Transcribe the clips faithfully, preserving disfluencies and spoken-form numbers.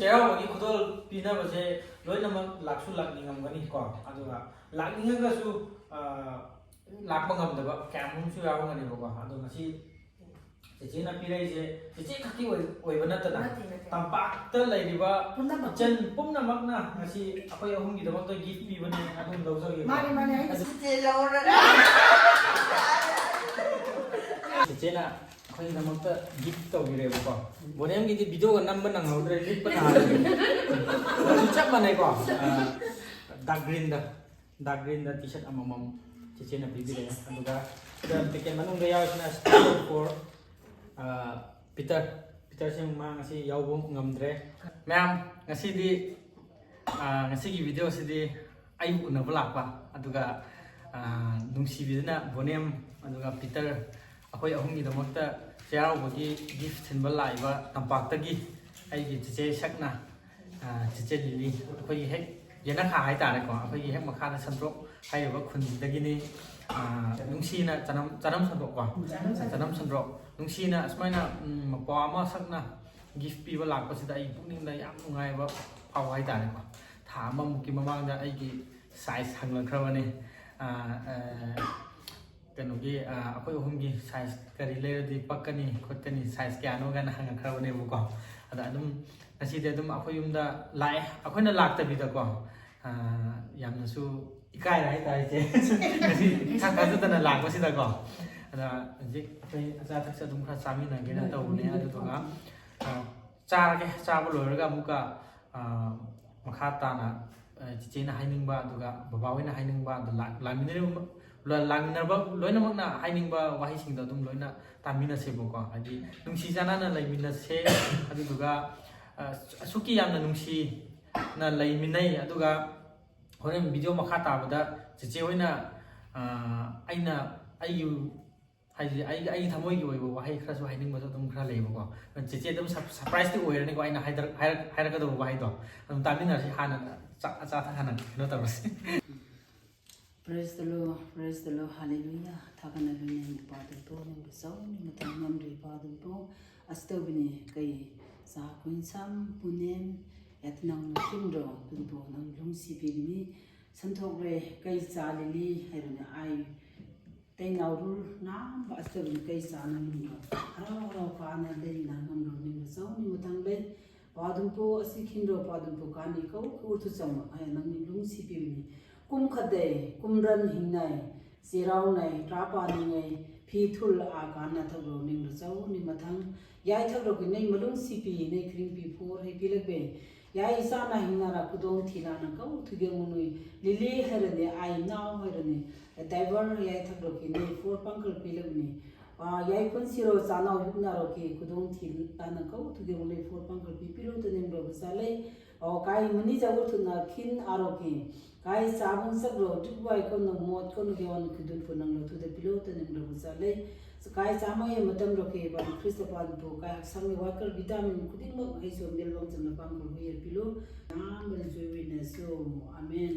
ꯆꯩꯔꯥꯎꯕꯒꯤ ꯈꯨꯗꯣꯜ ꯄꯤꯅꯕꯁꯦ ꯂꯣꯏꯅꯃꯛ ꯂꯥꯛꯁꯨ ꯂꯥꯛꯅꯤꯡꯉꯝꯒꯅꯤ ꯀꯣ, ꯑꯗꯨꯒ ꯂꯥꯛꯅꯤꯡꯉꯒꯁꯨ, ꯑ, ꯂꯥꯛꯄ ꯉꯝꯗꯕ ꯀꯌꯥ ꯑꯃꯁꯨ ꯌꯥꯎꯔꯝꯒꯅꯦꯕꯀꯣ꯫ ꯑꯗꯣ ꯉꯁꯤ ꯆꯦꯆꯦꯅ ꯄꯤꯔꯛꯏꯁꯦ ꯆꯦꯆꯦ ꯈꯛꯀꯤ ꯑꯣꯏ-, ꯑꯣꯏꯕ ꯅꯠꯇꯅ ꯅꯠꯇꯦ, ꯅꯠꯇꯦ꯫ ꯇꯝꯄꯥꯛꯇ ꯂꯩꯔꯤꯕ ꯄꯨꯝꯅꯃꯛ꯫ ꯏꯆꯟ ꯄꯨꯝꯅꯃꯛꯅ ꯉꯁꯤ ꯑꯩꯈꯣꯏ ꯑꯍꯨꯝꯒꯤꯗꯃꯛꯇ ꯒꯤꯐ ꯄꯤꯕꯅꯦ꯫ ꯑꯗꯨꯝ ꯂꯧꯖꯒꯦꯀꯣ꯫ ꯃꯥꯅꯦ, ꯃꯥꯅꯦ, ꯑꯩ ꯑꯗꯨ ꯆꯦꯆꯦ ꯂꯧꯔꯒ꯫ ꯆꯦꯆꯦꯅ ꯑꯩꯈꯣꯏꯒꯤꯗꯃꯛꯇ ꯒꯤꯐ ꯇꯧꯕꯤꯔꯦꯕꯀꯣ꯫ ꯕꯣꯅꯦꯝꯒꯤꯗꯤ ꯚꯤꯗꯤꯑꯣꯒ ꯅꯝꯕ ꯅꯪꯍꯧꯗ꯭ꯔꯦ, ꯂꯤꯠꯄ ꯅꯪꯍꯧꯗ꯭ꯔꯦ꯫ ꯑꯗꯨ ꯆꯞ ꯃꯥꯟꯅꯩꯀꯣ꯫ ꯑ, ꯗꯥꯔꯛ ꯒ꯭ꯔꯤꯟꯗ, ꯗꯥꯔꯛ ꯒ꯭ꯔꯤꯟꯗ ꯇꯤ ꯁꯥꯔꯠ ꯑꯃꯃꯝ ꯆꯦꯆꯦꯅ ꯄꯤꯕꯤꯔꯛꯑꯦ꯫ ꯑꯗꯨꯒ ꯁꯤꯗ ꯄꯦꯀꯦꯠ ꯃꯅꯨꯡꯗ ꯌꯥꯎꯔꯤꯁꯤꯅ ꯁ꯭ꯄꯦꯁꯦꯜ ꯐꯣꯔ, ꯑ, ꯄꯤꯇꯔ꯫ ꯄꯤꯇꯔꯁꯦ ꯃꯥ ꯉꯁꯤ ꯌꯥꯎꯕ ꯉꯝꯗ꯭ꯔꯦ꯫ ꯃꯌꯥꯝ, ꯉꯁꯤꯗꯤ, ꯑ, ꯉꯁꯤꯒꯤ ꯚꯤꯗꯤꯑꯣꯁꯤꯗꯤ ꯑꯩ ꯎꯅꯕ ꯂꯥꯛꯄ, ꯑꯗꯨꯒ, ꯑ, ꯅꯨꯡꯁꯤꯕꯤꯗꯨꯅ ꯕꯣꯅꯦꯝ, ꯑꯗꯨꯒ ꯄꯤꯇꯔ, ꯑꯩꯈꯣꯏ ꯑꯍꯨꯝꯒꯤꯗꯃꯛꯇ ꯆꯩꯔꯥꯎꯕꯒꯤ ꯒꯤꯐ ꯊꯤꯟꯕ ꯂꯥꯛꯏꯕ ꯇꯝꯄꯥꯛꯇꯒꯤ ꯑꯩꯒꯤ ꯆꯦꯆꯦ ꯁꯛꯅ, ꯑ, ꯆꯦꯆꯦ ꯂꯤꯂꯤ, ꯑꯩꯈꯣꯏꯒꯤ ꯍꯦꯛ ꯌꯦꯅꯈꯥ ꯍꯥꯏꯇꯥꯔꯦꯀꯣ, ꯑꯩꯈꯣꯏꯒꯤ ꯍꯦꯛ ꯃꯈꯥꯗ ꯁꯟꯗ꯭ꯔꯣꯛ ꯍꯥꯏꯔꯤꯕ ꯈꯨꯟꯁꯤꯗꯒꯤꯅꯤ꯫ ꯑ, ꯅꯨꯡꯁꯤꯅ ꯆꯅꯝ, ꯆꯅꯝ ꯁꯟꯗ꯭ꯔꯣꯛꯀꯣ, ꯆꯅꯝ ꯁꯟꯗ꯭ꯔꯣꯛ꯫ ꯆꯅꯝ ꯁꯟꯗ꯭ꯔꯣꯛ ꯅꯨꯡꯁꯤꯅ ꯑꯁꯨꯃꯥꯏꯅ, ꯎꯝ, ꯃꯄꯥ ꯑꯃ ꯁꯛꯅ ꯒꯤꯐ ꯄꯤꯕ ꯂꯥꯛꯄꯁꯤꯗ ꯑꯩ ꯄꯨꯛꯅꯤꯡꯗ ꯌꯥꯝ ꯅꯨꯡꯉꯥꯏꯕ ꯐꯥꯎꯕ ꯍꯥꯏꯇꯥꯔꯦꯀꯣ꯫ ꯊꯥ ꯑꯃꯃꯨꯛꯀꯤ ꯃꯃꯥꯡꯗ ꯑꯩꯒꯤ ꯁꯥꯏꯖ ꯍꯪꯂꯛꯈ꯭ꯔꯕꯅꯤ꯫ ꯑ, ꯑ, ꯀꯩꯅꯣꯒꯤ, ꯑ, ꯑꯩꯈꯣꯏ ꯑꯍꯨꯝꯒꯤ ꯁꯥꯏꯖ ꯀꯔꯤ ꯂꯩꯔꯗꯤ ꯄꯛꯀꯅꯤ ꯈꯣꯠꯀꯅꯤ, ꯁꯥꯏꯖ ꯀꯌꯥꯅꯣ ꯀꯥꯏꯅ ꯍꯪꯉꯛꯈ꯭ꯔꯕꯅꯦꯕꯀꯣ꯫ ꯑꯗ ꯑꯗꯨꯝ ꯉꯁꯤꯗꯤ ꯑꯗꯨꯝ ꯑꯩꯈꯣꯏ ꯌꯨꯝꯗ ꯂꯥꯛꯑꯦ꯫ ꯑꯩꯈꯣꯏꯅ ꯂꯥꯛꯇꯕꯤꯗꯀꯣ, ꯑ, ꯌꯥꯝꯅꯁꯨ ꯏꯀꯥꯏꯔꯦ ꯍꯥꯏꯇꯥꯔꯦ, ꯏꯆꯦ꯫ ꯉꯁꯤ ꯏꯊꯥ ꯊꯥꯖꯗꯅ ꯂꯥꯛꯄꯁꯤꯗꯀꯣ꯫ ꯑꯗ ꯍꯧꯖꯤꯛ ꯑꯩꯈꯣꯏ ꯑꯆꯥ ꯑꯊꯛꯁꯦ ꯑꯗꯨꯝ ꯈꯔ ꯆꯥꯃꯤꯟꯅꯒꯦꯅ ꯇꯧꯕꯅꯦ꯫ ꯑꯗꯨꯗꯨꯒ, ꯑ, ꯆꯥꯔꯒꯦ꯫ ꯆꯥꯕ ꯂꯣꯏꯔꯒ ꯑꯃꯨꯛꯀ, ꯑ, ꯃꯈꯥ ꯇꯥꯅ, ꯑ, ꯆꯤꯆꯦꯅ ꯍꯥꯏꯅꯤꯡꯕ, ꯑꯗꯨꯒ ꯕꯕꯥꯍꯣꯏꯅ ꯍꯥꯏꯅꯤꯡꯕ, ꯑꯗꯨ ꯂꯥꯛ-, ꯂꯥꯛꯃꯤꯟꯅꯔꯤꯕ, ꯂ-, ꯂꯥꯛꯃꯤꯟꯅꯕ ꯂꯣꯏꯅꯃꯛꯅ ꯍꯥꯏꯅꯤꯡꯕ ꯋꯥꯍꯩꯁꯤꯡꯗꯣ ꯑꯗꯨꯝ ꯂꯣꯏꯅ ꯇꯥꯃꯤꯟꯅꯁꯦꯕꯀꯣ꯫ ꯍꯥꯏꯗꯤ ꯅꯨꯡꯁꯤ ꯆꯥꯟꯅꯅ ꯂꯩꯃꯤꯟꯅꯁꯦ, ꯑꯗꯨꯗꯨꯒ, ꯑ, ꯑꯁꯨꯛꯀꯤ ꯌꯥꯝꯅ ꯅꯨꯡꯁꯤꯅ ꯂꯩꯃꯤꯟꯅꯩ꯫ ꯑꯗꯨꯒ ꯍꯣꯔꯦꯟ ꯚꯤꯗꯤꯑꯣ ꯃꯈꯥ ꯇꯥꯕꯗ ꯆꯦꯆꯦ ꯍꯣꯏꯅ, ꯑ, ꯑꯩꯅ, ꯑꯩꯒꯤ ꯍꯥꯏꯗꯤ ꯑꯩ, ꯑꯩꯒꯤ ꯊꯃꯣꯏꯒꯤ ꯑꯣꯏꯕ ꯋꯥꯍꯩ ꯈꯔꯁꯨ ꯍꯥꯏꯅꯤꯡꯕꯁꯨ ꯑꯗꯨꯝ ꯈꯔ ꯂꯩꯌꯦꯕꯀꯣ꯫ ꯆꯦꯆꯦ ꯑꯗꯨꯝ ꯁꯔ-, ꯁꯔꯄ꯭ꯔꯥꯏꯁꯇꯤ ꯑꯣꯏꯔꯅꯤꯀꯣ ꯑꯩꯅ ꯍꯥꯏꯗꯔ-, ꯍꯥꯏꯔꯛ-, ꯍꯥꯏꯔꯛꯀꯗꯧꯕ ꯋꯥꯍꯩꯗꯣ꯫ ꯑꯗꯨꯝ ꯇꯥꯃꯤꯟꯅꯔꯁꯤ, ꯍꯥꯟꯅ ꯆꯥ-, ꯑꯆꯥ ꯑꯊꯛ ꯍꯥꯟꯅ ꯀꯩꯅꯣ ꯇꯧꯔꯁꯤ꯫ Praise the Lord, praise the Lord, hallelujah. ꯊꯥꯒꯠꯅꯔꯤꯅꯦ ꯅꯨꯄꯥꯗꯨꯕꯨ, ꯅꯪꯕꯨ ꯆꯥꯎꯅ ꯃꯇꯝ ꯉꯝꯗ꯭ꯔꯤ ꯏꯄꯥꯗꯨꯕꯨ꯫ ꯑꯁ ꯇꯧꯕꯅꯤ, ꯀꯩ ꯆꯥ ꯀꯨꯏꯟꯁꯥꯝ ꯄꯨꯅꯦꯝ ꯌꯥꯇꯤꯅꯥꯎ ꯅꯨꯡꯁꯤꯡꯗꯣ ꯑꯗꯨꯕꯨ ꯅꯪ ꯂꯨꯡꯁꯤ ꯄꯤꯕꯅꯤ꯫ ꯁꯟꯊꯣꯛꯂꯦ ꯀꯩ ꯆꯥ ꯂꯤꯂꯤ ꯍꯥꯏꯔꯨꯅꯦ ꯑꯥꯏ ꯇꯩꯅꯥꯎꯔꯨꯜ ꯅꯥꯝꯕ ꯑꯆꯧꯕꯅꯤ ꯀꯩ ꯆꯥ ꯅꯪ ꯂꯨꯡꯗꯣ ꯍꯔꯥꯎ ꯍꯔꯥꯎ ꯀꯥꯅ ꯂꯩ ꯅꯪ ꯉꯝꯂꯣ ꯅꯤꯡꯕ ꯆꯥꯎꯅꯤ ꯃꯊꯪ ꯂꯩ ꯄꯥꯗꯨꯝꯄꯨ ꯑꯁꯤ ꯈꯤꯟꯗꯣ ꯄꯥꯗꯨꯝꯄꯨ ꯀꯥꯅꯤ ꯀꯧ ꯀꯧꯔꯊꯨ ꯆꯝꯃ ꯍꯥꯏ ꯅꯪ ꯂꯨꯡꯁꯤ ꯄꯤꯕꯅꯤ꯫ ꯀꯨꯝ ꯈꯗꯩ ꯀꯨꯝꯔꯟ ꯍꯤꯡꯅꯩ ꯆꯦꯔꯥꯎꯅꯩ ꯇ꯭ꯔꯥꯄꯥꯅꯤꯡꯉꯩ ꯐꯤ ꯊꯨꯜ ꯑꯥ ꯀꯥꯟꯅ ꯊꯧꯔꯣ ꯅꯤꯡꯂꯨ ꯆꯧꯅꯤ ꯃꯊꯪ ꯌꯥꯏ ꯊꯧꯔꯣꯒꯤ ꯅꯩ ꯃꯂꯨꯡ ꯁꯤꯄꯤ ꯅꯩ ꯈ꯭ꯔꯤꯡꯄꯤ ꯐꯣꯔ ꯍꯩ ꯄꯤꯂꯛꯄꯦ ꯌꯥꯏ ꯏꯆꯥꯅ ꯍꯤꯡꯅꯔ ꯈꯨꯗꯣꯡ ꯊꯤꯂꯥꯅ ꯀꯧ ꯊꯨꯒꯦ ꯃꯨꯅꯨꯏ ꯂꯤꯂꯤ ꯍꯥꯏꯔꯅꯤ ꯑꯥꯏ ꯅꯥꯎ ꯍꯥꯏꯔꯅꯤ ꯗꯥꯏꯚꯔ ꯌꯥꯏ ꯊꯧꯔꯣꯒꯤ ꯅꯩ ꯐꯣꯔ ꯄꯥꯡꯀꯜ ꯄꯤꯂꯛꯅꯤ ꯌꯥꯏ ꯄꯨꯟꯁꯤꯔꯣ ꯆꯥꯅꯥꯎ ꯌꯨꯛꯅꯔꯣꯒꯤ ꯈꯨꯗꯣꯡ ꯊꯤꯂꯥꯅ ꯀꯧ ꯊꯨꯒꯦ ꯃꯨꯅꯨꯏ ꯐꯣꯔ ꯄꯥꯡꯀꯜ ꯄꯤ ꯄꯤꯔꯨ ꯇꯅꯤꯡꯂꯣ ꯆꯥꯂꯩ ꯑꯣ ꯀꯥꯏ ꯃꯅꯤ ꯖꯒꯨ ꯊꯨꯅ ꯈꯤꯟ ꯑꯥꯔꯣꯒꯤ ꯀꯥꯏ ꯆꯥꯕꯨꯡ ꯆꯠꯂꯣ ꯇ꯭ꯔꯤꯛ ꯋꯥꯏ ꯀꯣꯟꯅ ꯃꯣꯠ ꯀꯣꯟꯅ ꯒꯦꯋꯥꯟ ꯈꯨꯗꯨꯟ ꯄꯨꯅꯪ ꯂꯧꯊꯨꯗ ꯄꯤꯂꯣ ꯇꯅꯤꯡ ꯂꯧꯕ ꯆꯥꯂꯩ ꯆꯀꯥꯏ ꯆꯥꯃ ꯌꯦ ꯃꯇꯝ ꯂꯧꯀꯦ ꯕꯥꯟ ꯈ꯭ꯔꯤꯁꯇ ꯄꯥꯟꯕꯨ ꯀꯥꯏ ꯍꯛꯁꯥꯡꯒꯤ ꯋꯥꯀꯔ ꯚꯤꯇꯥꯃꯤꯟ ꯈꯨꯗꯤꯡꯃꯛ ꯑꯩꯁꯨ ꯃꯦꯜꯕꯝ ꯆꯝꯅ ꯄꯥꯡꯒꯜ ꯍꯨꯏꯌꯦ ꯄꯤꯂꯣ ꯌꯥꯝꯕꯅ ꯖꯣꯏ ꯑꯣꯏꯅꯁꯨ ꯑꯃꯦꯟ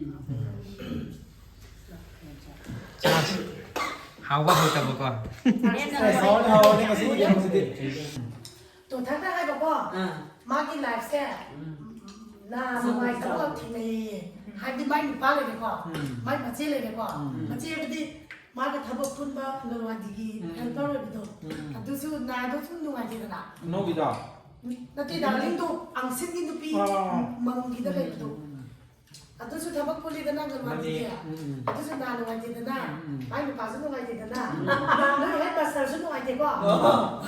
ꯍꯥꯎꯕ ꯍꯥꯎꯇꯕꯀꯣ꯫ ꯍꯥꯎꯅꯤ ꯍꯥꯎꯅꯤ ꯉꯁꯤꯗꯤ ꯌꯦꯡꯁꯤꯗꯤ꯫ ꯇꯣꯊꯔꯗ ꯍꯥꯏꯕꯀꯣ ꯑꯥ꯫ ꯃꯥꯒꯤ ꯂꯥꯏꯐꯁꯦ ꯎꯝ꯫ ꯅꯥ ꯅꯨꯡꯉꯥꯏꯇꯕ ꯊꯦꯡꯅꯩꯌꯦ ꯍꯥꯏꯕꯗꯤ ꯃꯥꯏ ꯅꯨꯄꯥ ꯂꯩꯔꯦꯀꯣ ꯎꯝ꯫ ꯃꯥꯏ ꯃꯆꯦ ꯂꯩꯔꯦꯀꯣ ꯎꯝ꯫ ꯃꯆꯦ ꯍꯥꯏꯕꯗꯤ ꯃꯥꯒ ꯊꯕꯛ ꯄꯨꯟꯕ ꯑꯪꯒꯜꯋꯥꯗꯤꯒꯤ ꯎꯝ꯫ ꯍꯦꯜꯄꯔ ꯑꯣꯏꯕꯗꯣ ꯎꯝ꯫ ꯑꯗꯨꯁꯨ ꯅꯥꯗꯣ ꯁꯨꯝ ꯅꯨꯡꯉꯥꯏꯇꯦꯗꯅ ꯑꯅꯧꯕꯤꯗꯣ ꯅꯠꯇꯦ ꯗꯥꯔꯂꯤꯡꯗꯣ ꯑꯪꯁꯤꯟꯒꯤ ꯅꯨꯄꯤ ꯑꯥ꯫ ꯃꯪꯒꯤꯗ ꯂꯩꯕꯗꯣ ꯎꯝ꯫ ꯑꯗꯨꯁꯨ ꯊꯕꯛ ꯄꯨꯜꯂꯤꯗꯅ ꯅꯪꯒ ꯃꯥꯟꯅꯗꯦ꯫ ꯎꯝ꯫ ꯑꯗꯨꯁꯨ ꯅꯥ ꯅꯨꯡꯉꯥꯏꯇꯦꯗꯅ ꯎꯝ꯫ ꯃꯥꯏ ꯅꯨꯄꯥꯁꯨ ꯅꯨꯡꯉꯥꯏꯇꯦꯗꯅ ꯎꯝ꯫ ꯅꯣꯏ ꯍꯦꯠ ꯃꯥꯁꯇꯔꯁꯨ ꯅꯨꯡꯉꯥꯏꯇꯦꯀꯣ ꯑꯣ꯫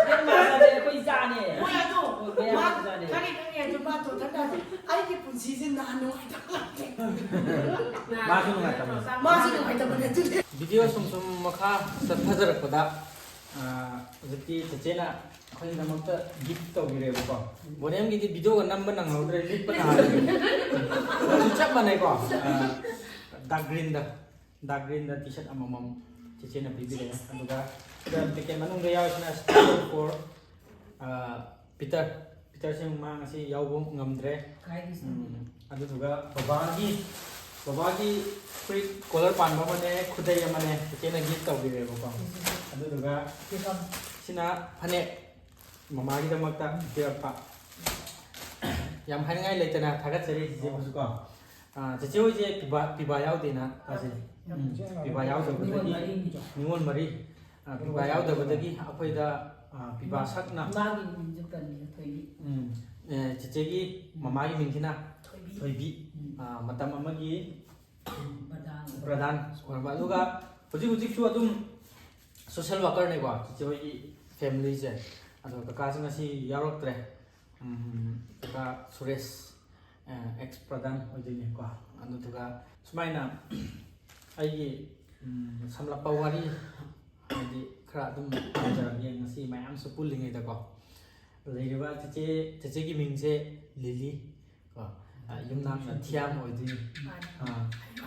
ꯍꯦꯠ ꯃꯥꯁꯇꯔꯁꯦ ꯑꯩꯈꯣꯏ ꯏꯆꯥꯅꯦ ꯍꯣꯏ ꯑꯗꯣ ꯑꯣ ꯃꯌꯥꯝ ꯃꯥ ꯏꯆꯥꯅꯦ ꯈꯪꯉꯦ ꯈꯪꯉꯦ ꯑꯗꯨ ꯃꯥ ꯇꯣꯊꯔꯗ ꯑꯩꯒꯤ ꯄꯨꯟꯁꯤꯁꯦ ꯅꯥ ꯅꯨꯡꯉꯥꯏꯇꯕ ꯉꯥꯛꯇ ꯃꯥꯁꯨ ꯅꯨꯡꯉꯥꯏꯇꯕꯅꯦ ꯃꯥꯁꯨ ꯅꯨꯡꯉꯥꯏꯇꯕꯅꯦ ꯑꯗꯨꯗꯤ ꯚꯤꯗꯤꯑꯣ ꯁꯨꯝ ꯁꯨꯝ ꯃꯈꯥ ꯆꯠꯊꯖꯔꯛꯄꯗ ꯍꯧꯖꯤꯛꯇꯤ ꯆꯦꯆꯦꯅ ꯑꯩꯈꯣꯏꯒꯤꯗꯃꯛꯇ ꯒꯤꯐ ꯇꯧꯕꯤꯔꯦꯕꯀꯣ ꯕꯣꯅꯦꯝꯒꯤꯗꯤ ꯚꯤꯗꯤꯑꯣꯒ ꯅꯝꯕ ꯅꯪꯍꯧꯗ꯭ꯔꯦ ꯂꯤꯠꯄ ꯅꯪꯍꯧꯗ꯭ꯔꯦ ꯑꯗꯨꯁꯨ ꯆꯞ ꯃꯥꯟꯅꯩꯀꯣ ꯗꯥꯛ ꯒ꯭ꯔꯤꯟꯗ ꯗꯥꯛ ꯒ꯭ꯔꯤꯟꯗ ꯇꯤ ꯁꯔꯠ ꯑꯃꯃꯝ ꯆꯦꯆꯦꯅ ꯄꯤꯕꯤꯔꯛꯑꯦ ꯑꯗꯨꯒ ꯁꯤꯗ ꯄꯦꯀꯦꯠ ꯃꯅꯨꯡꯗ ꯌꯥꯎꯔꯤꯁꯤꯅ ꯁ꯭ꯄꯦꯁꯦꯜ ꯐꯣꯔ ꯄꯤꯇꯔ ꯄꯤꯇꯔꯁꯦ ꯃꯥ ꯉꯁꯤ ꯌꯥꯎꯕ ꯉꯝꯗ꯭ꯔꯦ ꯀꯥꯏꯒꯤꯁꯨ ꯎꯝ, ꯑꯗꯨꯗꯨꯒ ꯕꯕꯥꯒꯤ ꯕꯕꯥꯒꯤ ꯐꯨꯔꯤꯠ ꯀꯣꯂꯔ ꯄꯥꯟꯕ ꯑꯃꯅꯦ ꯈꯨꯗꯩ ꯑꯃꯅꯦ ꯆꯦꯆꯦꯅ ꯒꯤꯐ ꯇꯧꯕꯤꯔꯦꯕꯀꯣ ꯑꯗꯨꯗꯨꯒ ꯁꯤꯅ ꯐꯅꯦꯛ ꯃꯃꯥꯒꯤꯗꯃꯛꯇ ꯄꯤꯔꯛꯄ꯫ ꯌꯥꯝ ꯍꯥꯏꯅꯤꯡꯉꯥꯏ ꯂꯩꯇꯅ ꯊꯥꯒꯠꯆꯔꯤ ꯆꯤꯆꯦꯕꯨꯁꯨ ꯀꯣ꯫ ꯑꯥ, ꯆꯤꯆꯦ ꯍꯣꯏꯁꯦ ꯄꯤꯕꯥ, ꯄꯤꯕꯥ ꯌꯥꯎꯗꯦꯅ ꯇꯥꯖꯩ꯫ ꯎꯝ, ꯄꯤꯕꯥ ꯌꯥꯎꯗꯕꯗꯒꯤ ꯅꯤꯉꯣꯜ ꯃꯔꯤ꯫ ꯅꯤꯉꯣꯜ ꯃꯔꯤ, ꯑꯥ, ꯄꯤꯕꯥ ꯌꯥꯎꯗꯕꯗꯒꯤ ꯑꯩꯈꯣꯏꯗ, ꯑꯥ, ꯄꯤꯕꯥ ꯁꯛꯅ꯫ ꯃꯥꯒꯤ ꯃꯤꯡꯁꯨ ꯄꯟꯕꯤꯌꯨ, ꯊꯣꯏꯕꯤ꯫ ꯎꯝ, ꯑꯦ, ꯆꯤꯆꯦꯒꯤ ꯃꯃꯥꯒꯤ ꯃꯤꯡꯁꯤꯅ ꯊꯣꯏꯕꯤ꯫ ꯊꯣꯏꯕꯤ꯫ ꯎꯝ꯫ ꯑꯥ, ꯃꯇꯝ ꯑꯃꯒꯤ ꯄ꯭ꯔꯙꯥꯟ꯫ ꯄ꯭ꯔꯙꯥꯟ ꯑꯣꯏꯔꯝꯕ꯫ ꯑꯗꯨꯒ ꯍꯧꯖꯤꯛ ꯍꯧꯖꯤꯛꯁꯨ ꯑꯗꯨꯝ social workerꯅꯦꯀꯣ ꯆꯤꯆꯦ ꯍꯣꯏꯒꯤ familyꯁꯦ꯫ ꯑꯗꯣ ꯀꯀꯥꯁꯦ ꯉꯁꯤ ꯌꯥꯎꯔꯛꯇ꯭ꯔꯦ꯫ ꯎꯝ, ꯀꯀꯥ ꯁꯨꯔꯦꯁ, ꯑ, ex ꯄ꯭ꯔꯙꯥꯟ ꯑꯣꯏꯗꯣꯏꯅꯦꯀꯣ꯫ ꯑꯗꯨꯗꯨꯒ ꯁꯨꯃꯥꯏꯅ ꯑꯩꯒꯤ, ꯎꯝ, ꯁꯝꯂꯞꯄ ꯋꯥꯔꯤ ꯍꯥꯏꯗꯤ ꯈꯔ ꯑꯗꯨꯝ ꯇꯝꯖꯔꯝꯒꯦ ꯉꯁꯤ ꯃꯌꯥꯝꯁꯨ ꯄꯨꯜꯂꯤꯉꯩꯗꯀꯣ꯫ ꯂꯩꯔꯤꯕ ꯆꯤꯆꯦ, ꯆꯤꯆꯦꯒꯤ ꯃꯤꯡꯁꯦ ꯂꯤꯂꯤ ꯀꯣ꯫ ꯑ, ꯌꯨꯝꯅꯥꯛꯅ ꯊꯤꯌꯥꯝ ꯑꯣꯏꯗꯣꯏꯅꯤ꯫ ꯃꯥꯅꯤ꯫ ꯑ,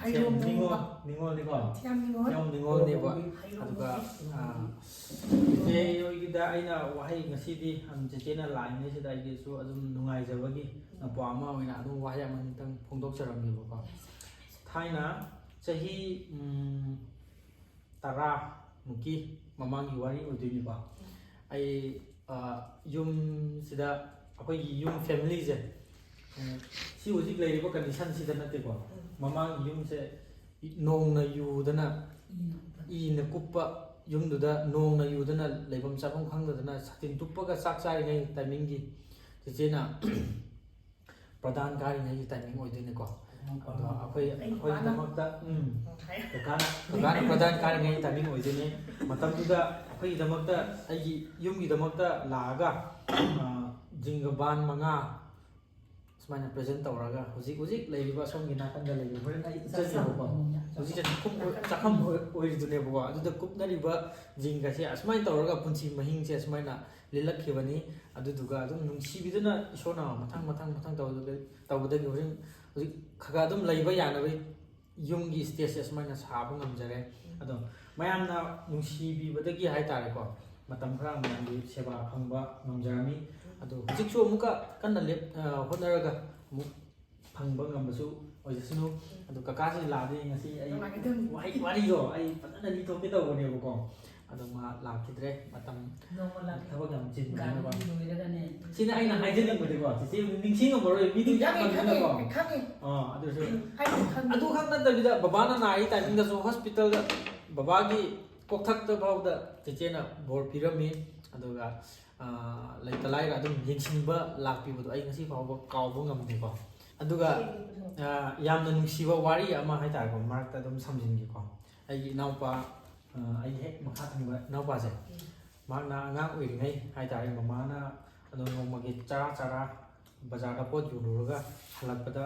ꯍꯩꯔꯣꯝ ꯊꯤꯌꯥꯝ ꯅꯤꯉꯣꯜ, ꯅꯤꯉꯣꯜꯅꯤꯀꯣ꯫ ꯊꯤꯌꯥꯝ ꯅꯤꯉꯣꯜ꯫ ꯊꯤꯌꯥꯝ ꯅꯤꯉꯣꯜꯅꯦꯕ꯫ ꯍꯩꯔꯣꯝ ꯑꯗꯨꯒ, ꯅꯤꯉꯣꯜ꯫ ꯑ, ꯆꯤꯆꯦ ꯍꯣꯏꯒꯤꯗ ꯑꯩꯅ ꯋꯥꯍꯩ ꯉꯁꯤꯗꯤ, ꯎꯝ, ꯆꯤꯆꯦꯅ ꯂꯥꯛꯏꯉꯩꯁꯤꯗ ꯑꯩꯒꯤꯁꯨ ꯑꯗꯨꯝ ꯅꯨꯡꯉꯥꯏꯖꯕꯒꯤ ꯅꯄꯥ ꯑꯃ ꯑꯣꯏꯅ ꯑꯗꯨꯝ ꯋꯥꯍꯩ ꯑꯃꯅꯤꯇꯪ ꯐꯣꯡꯗꯣꯛꯆꯔꯝꯒꯦꯕꯀꯣ꯫ ꯊꯥꯏꯅ ꯆꯍꯤ, ꯎꯝ, ꯇꯔꯥꯃꯨꯛꯀꯤ ꯃꯃꯥꯡꯒꯤ ꯋꯥꯔꯤ ꯑꯣꯏꯗꯣꯏꯅꯤꯀꯣ꯫ ꯑꯩ, ꯑ, ꯌꯨꯝꯁꯤꯗ ꯑꯩꯈꯣꯏꯒꯤ ꯌꯨꯝ familyꯁꯦ, ꯎꯝ, ꯁꯤ ꯍꯧꯖꯤꯛ ꯂꯩꯔꯤꯕ conditionꯁꯤꯗ ꯅꯠꯇꯦꯀꯣ꯫ ꯃꯃꯥꯡꯒꯤ ꯌꯨꯝꯁꯦ ꯅꯣꯡꯅ ꯌꯨꯗꯅ, ꯏꯅ ꯀꯨꯞꯄ ꯌꯨꯝꯗꯨꯗ ꯅꯣꯡꯅ ꯌꯨꯗꯅ ꯂꯩꯐꯝ ꯆꯥꯐꯝ ꯈꯪꯗꯗꯅ ꯁꯥꯇꯤꯟ ꯇꯨꯞꯄꯒ ꯆꯥꯛ ꯆꯥꯔꯤꯉꯩ timingꯒꯤ ꯆꯤꯆꯦꯅ ꯄ꯭ꯔꯙꯥꯟ ꯀꯥꯔꯤꯉꯩꯒꯤ timing ꯑꯣꯏꯗꯣꯏꯅꯦꯀꯣ꯫ ꯑꯗꯣ ꯑꯩꯈꯣꯏ, ꯑꯩ ꯑꯩꯈꯣꯏꯒꯤꯗꯃꯛꯇ, ꯎꯝ, ꯍꯥꯏ꯫ ꯀꯀꯥꯅ, ꯀꯀꯥꯅ ꯄ꯭ꯔꯙꯥꯟ ꯀꯥꯔꯤꯉꯩꯒꯤ timing ꯑꯣꯏꯗꯣꯏꯅꯦ꯫ ꯃꯇꯝꯗꯨꯗ ꯑꯩꯈꯣꯏꯒꯤꯗꯃꯛꯇ, ꯑꯩꯒꯤ ꯌꯨꯝꯒꯤꯗꯃꯛꯇ ꯂꯥꯛꯑꯒ, ꯑ, ꯖꯤꯡꯒ ꯕꯥꯟ ꯃꯉꯥ ꯁꯨꯃꯥꯏꯅ present ꯇꯧꯔꯒ ꯍꯧꯖꯤꯛ, ꯍꯧꯖꯤꯛ ꯂꯩꯔꯤꯕ ꯑꯁꯣꯝꯒꯤ ꯅꯥꯀꯟꯗ ꯂꯩꯔꯤꯕ, ꯍꯣꯔꯦꯟ ꯑꯩ ꯆꯠꯀꯦꯕꯀꯣ꯫ ꯍꯧꯖꯤꯛꯁꯦ ꯆꯥꯛꯈꯨꯝ ꯑꯣꯏ-, ꯆꯥꯛꯈꯨꯝ ꯑꯣꯏ-, ꯑꯣꯏꯔꯤꯗꯨꯅꯦꯕꯀꯣ꯫ ꯑꯗꯨꯗ ꯀꯨꯞꯅꯔꯤꯕ ꯖꯤꯡꯒꯁꯦ ꯑꯁꯨꯃꯥꯏꯅ ꯇꯧꯔꯒ ꯄꯨꯟꯁꯤ ꯃꯍꯤꯡꯁꯦ ꯑꯁꯨꯃꯥꯏꯅ ꯂꯦꯜꯂꯛꯈꯤꯕꯅꯤ꯫ ꯑꯗꯨꯗꯨꯒ ꯑꯗꯨꯝ ꯅꯨꯡꯁꯤꯕꯤꯗꯨꯅ ꯏꯁꯣꯔꯅ ꯃꯊꯪ, ꯃꯊꯪ, ꯃꯊꯪ ꯇꯧꯕꯗ-, ꯇꯧꯕꯗꯒꯤ ꯍꯧꯖꯤꯛ, ꯍꯧꯖꯤꯛ ꯈꯔ ꯈꯔ ꯑꯗꯨꯝ ꯂꯩꯕ ꯌꯥꯅꯕꯒꯤ ꯌꯨꯝꯒꯤ stageꯁꯦ ꯑꯁꯨꯃꯥꯏꯅ ꯁꯥꯕ ꯉꯝꯖꯔꯦ꯫ ꯑꯗꯣ ꯃꯌꯥꯝꯅ ꯅꯨꯡꯁꯤꯕꯤꯕꯗꯒꯤ ꯍꯥꯏꯇꯥꯔꯦꯀꯣ, ꯃꯇꯝ ꯈꯔ ꯃꯌꯥꯝꯒꯤ ꯁꯦꯕꯥ ꯐꯪꯕ ꯉꯝꯖꯔꯝꯃꯤ꯫ ꯑꯗꯣ ꯍꯧꯖꯤꯛꯁꯨ ꯑꯃꯨꯛꯀ ꯀꯟꯅ ꯂꯦꯞ-, ꯑ, ꯍꯣꯠꯅꯔꯒ ꯑꯃꯨꯛ ꯐꯪꯕ ꯉꯝꯕꯁꯨ ꯑꯣꯏꯖꯁꯅꯨ꯫ ꯑꯗꯣ ꯀꯀꯥꯁꯤ ꯂꯥꯛꯑꯗꯤ ꯉꯁꯤ ꯑꯩ ꯅꯨꯡꯉꯥꯏꯒꯗꯕꯅꯤ꯫ ꯋꯥꯍꯩ, ꯋꯥꯔꯤꯗꯣ ꯑꯩ ꯐꯖꯅ ꯂꯤꯊꯣꯛꯀꯦ ꯇꯧꯕꯅꯦꯕꯀꯣ꯫ ꯑꯗꯣ ꯃꯥ ꯂꯥꯛꯈꯤꯗ꯭ꯔꯦ, ꯃꯇꯝ ꯅꯣꯡꯃ ꯂꯥꯛꯀꯦ꯫ ꯊꯕꯛ ꯌꯥꯝ ꯒꯥꯔꯤ ꯆꯤꯟꯕꯅꯤꯅꯀꯣ꯫ ꯂꯣꯏꯔꯒꯅꯦ꯫ ꯁꯤꯅ ꯑꯩꯅ ꯍꯥꯏꯖꯅꯤꯡꯕꯗꯤꯀꯣ, ꯆꯤꯆꯦ ꯅꯤꯡꯁꯤꯡꯉꯝꯃꯔꯣꯏ, ꯃꯤꯗꯤ ꯈꯪꯉꯦ, ꯈꯪꯉꯦ, ꯌꯥꯝꯃꯟꯗꯅꯀꯣ꯫ ꯈꯪꯉꯦ꯫ ꯑꯥ, ꯑꯗꯨꯁꯨ ꯑꯩ ꯈꯪꯉꯦ꯫ ꯑꯗꯨꯈꯛ ꯅꯠꯇꯕꯤꯗ, ꯕꯕꯥꯅ ꯅꯥꯔꯤ ꯇꯥꯏꯃꯤꯡꯗꯁꯨ ꯍꯣꯁꯄꯤꯇꯥꯜꯗ ꯕꯕꯥꯒꯤ ꯀꯣꯛꯊꯛꯇ ꯐꯥꯎꯗ ꯆꯦꯆꯦꯅ ꯕꯣꯔ ꯄꯤꯔꯝꯃꯤ꯫ ꯑꯗꯨꯒ, ꯑꯥ, ꯂꯩꯇ ꯂꯥꯏꯔ ꯑꯗꯨꯝ ꯌꯦꯡꯁꯤꯟꯕ ꯂꯥꯛꯄꯤꯕꯗꯣ ꯑꯩ ꯉꯁꯤ ꯐꯥꯎꯕ ꯀꯥꯎꯕ ꯉꯝꯗꯦꯀꯣ꯫ ꯑꯗꯨꯒ, ꯑꯥ, ꯌꯥꯝꯅ ꯅꯨꯡꯁꯤꯕ ꯋꯥꯔꯤ ꯑꯃ ꯍꯥꯏꯇꯥꯔꯦꯀꯣ, ꯃꯔꯛꯇ ꯑꯗꯨꯝ ꯁꯝꯖꯤꯟꯒꯦꯀꯣ꯫ ꯑꯩꯒꯤ ꯏꯅꯥꯎꯄꯥ, ꯑꯥ, ꯑꯩꯒꯤ ꯍꯦꯛ ꯃꯈꯥ ꯊꯪꯕ ꯏꯅꯥꯎꯄꯥꯁꯦ, ꯃꯍꯥꯛꯅ ꯑꯉꯥꯡ ꯑꯣꯏꯔꯤꯉꯩ ꯍꯥꯏꯇꯥꯔꯦ, ꯃꯃꯥꯅ ꯑꯗꯨꯝ ꯅꯣꯡꯃꯒꯤ ꯆꯔꯥ ꯆꯔꯥ ꯕꯖꯥꯔꯗ ꯄꯣꯠ ꯌꯣꯜꯂꯨꯔꯒ ꯍꯜꯂꯛꯄꯗ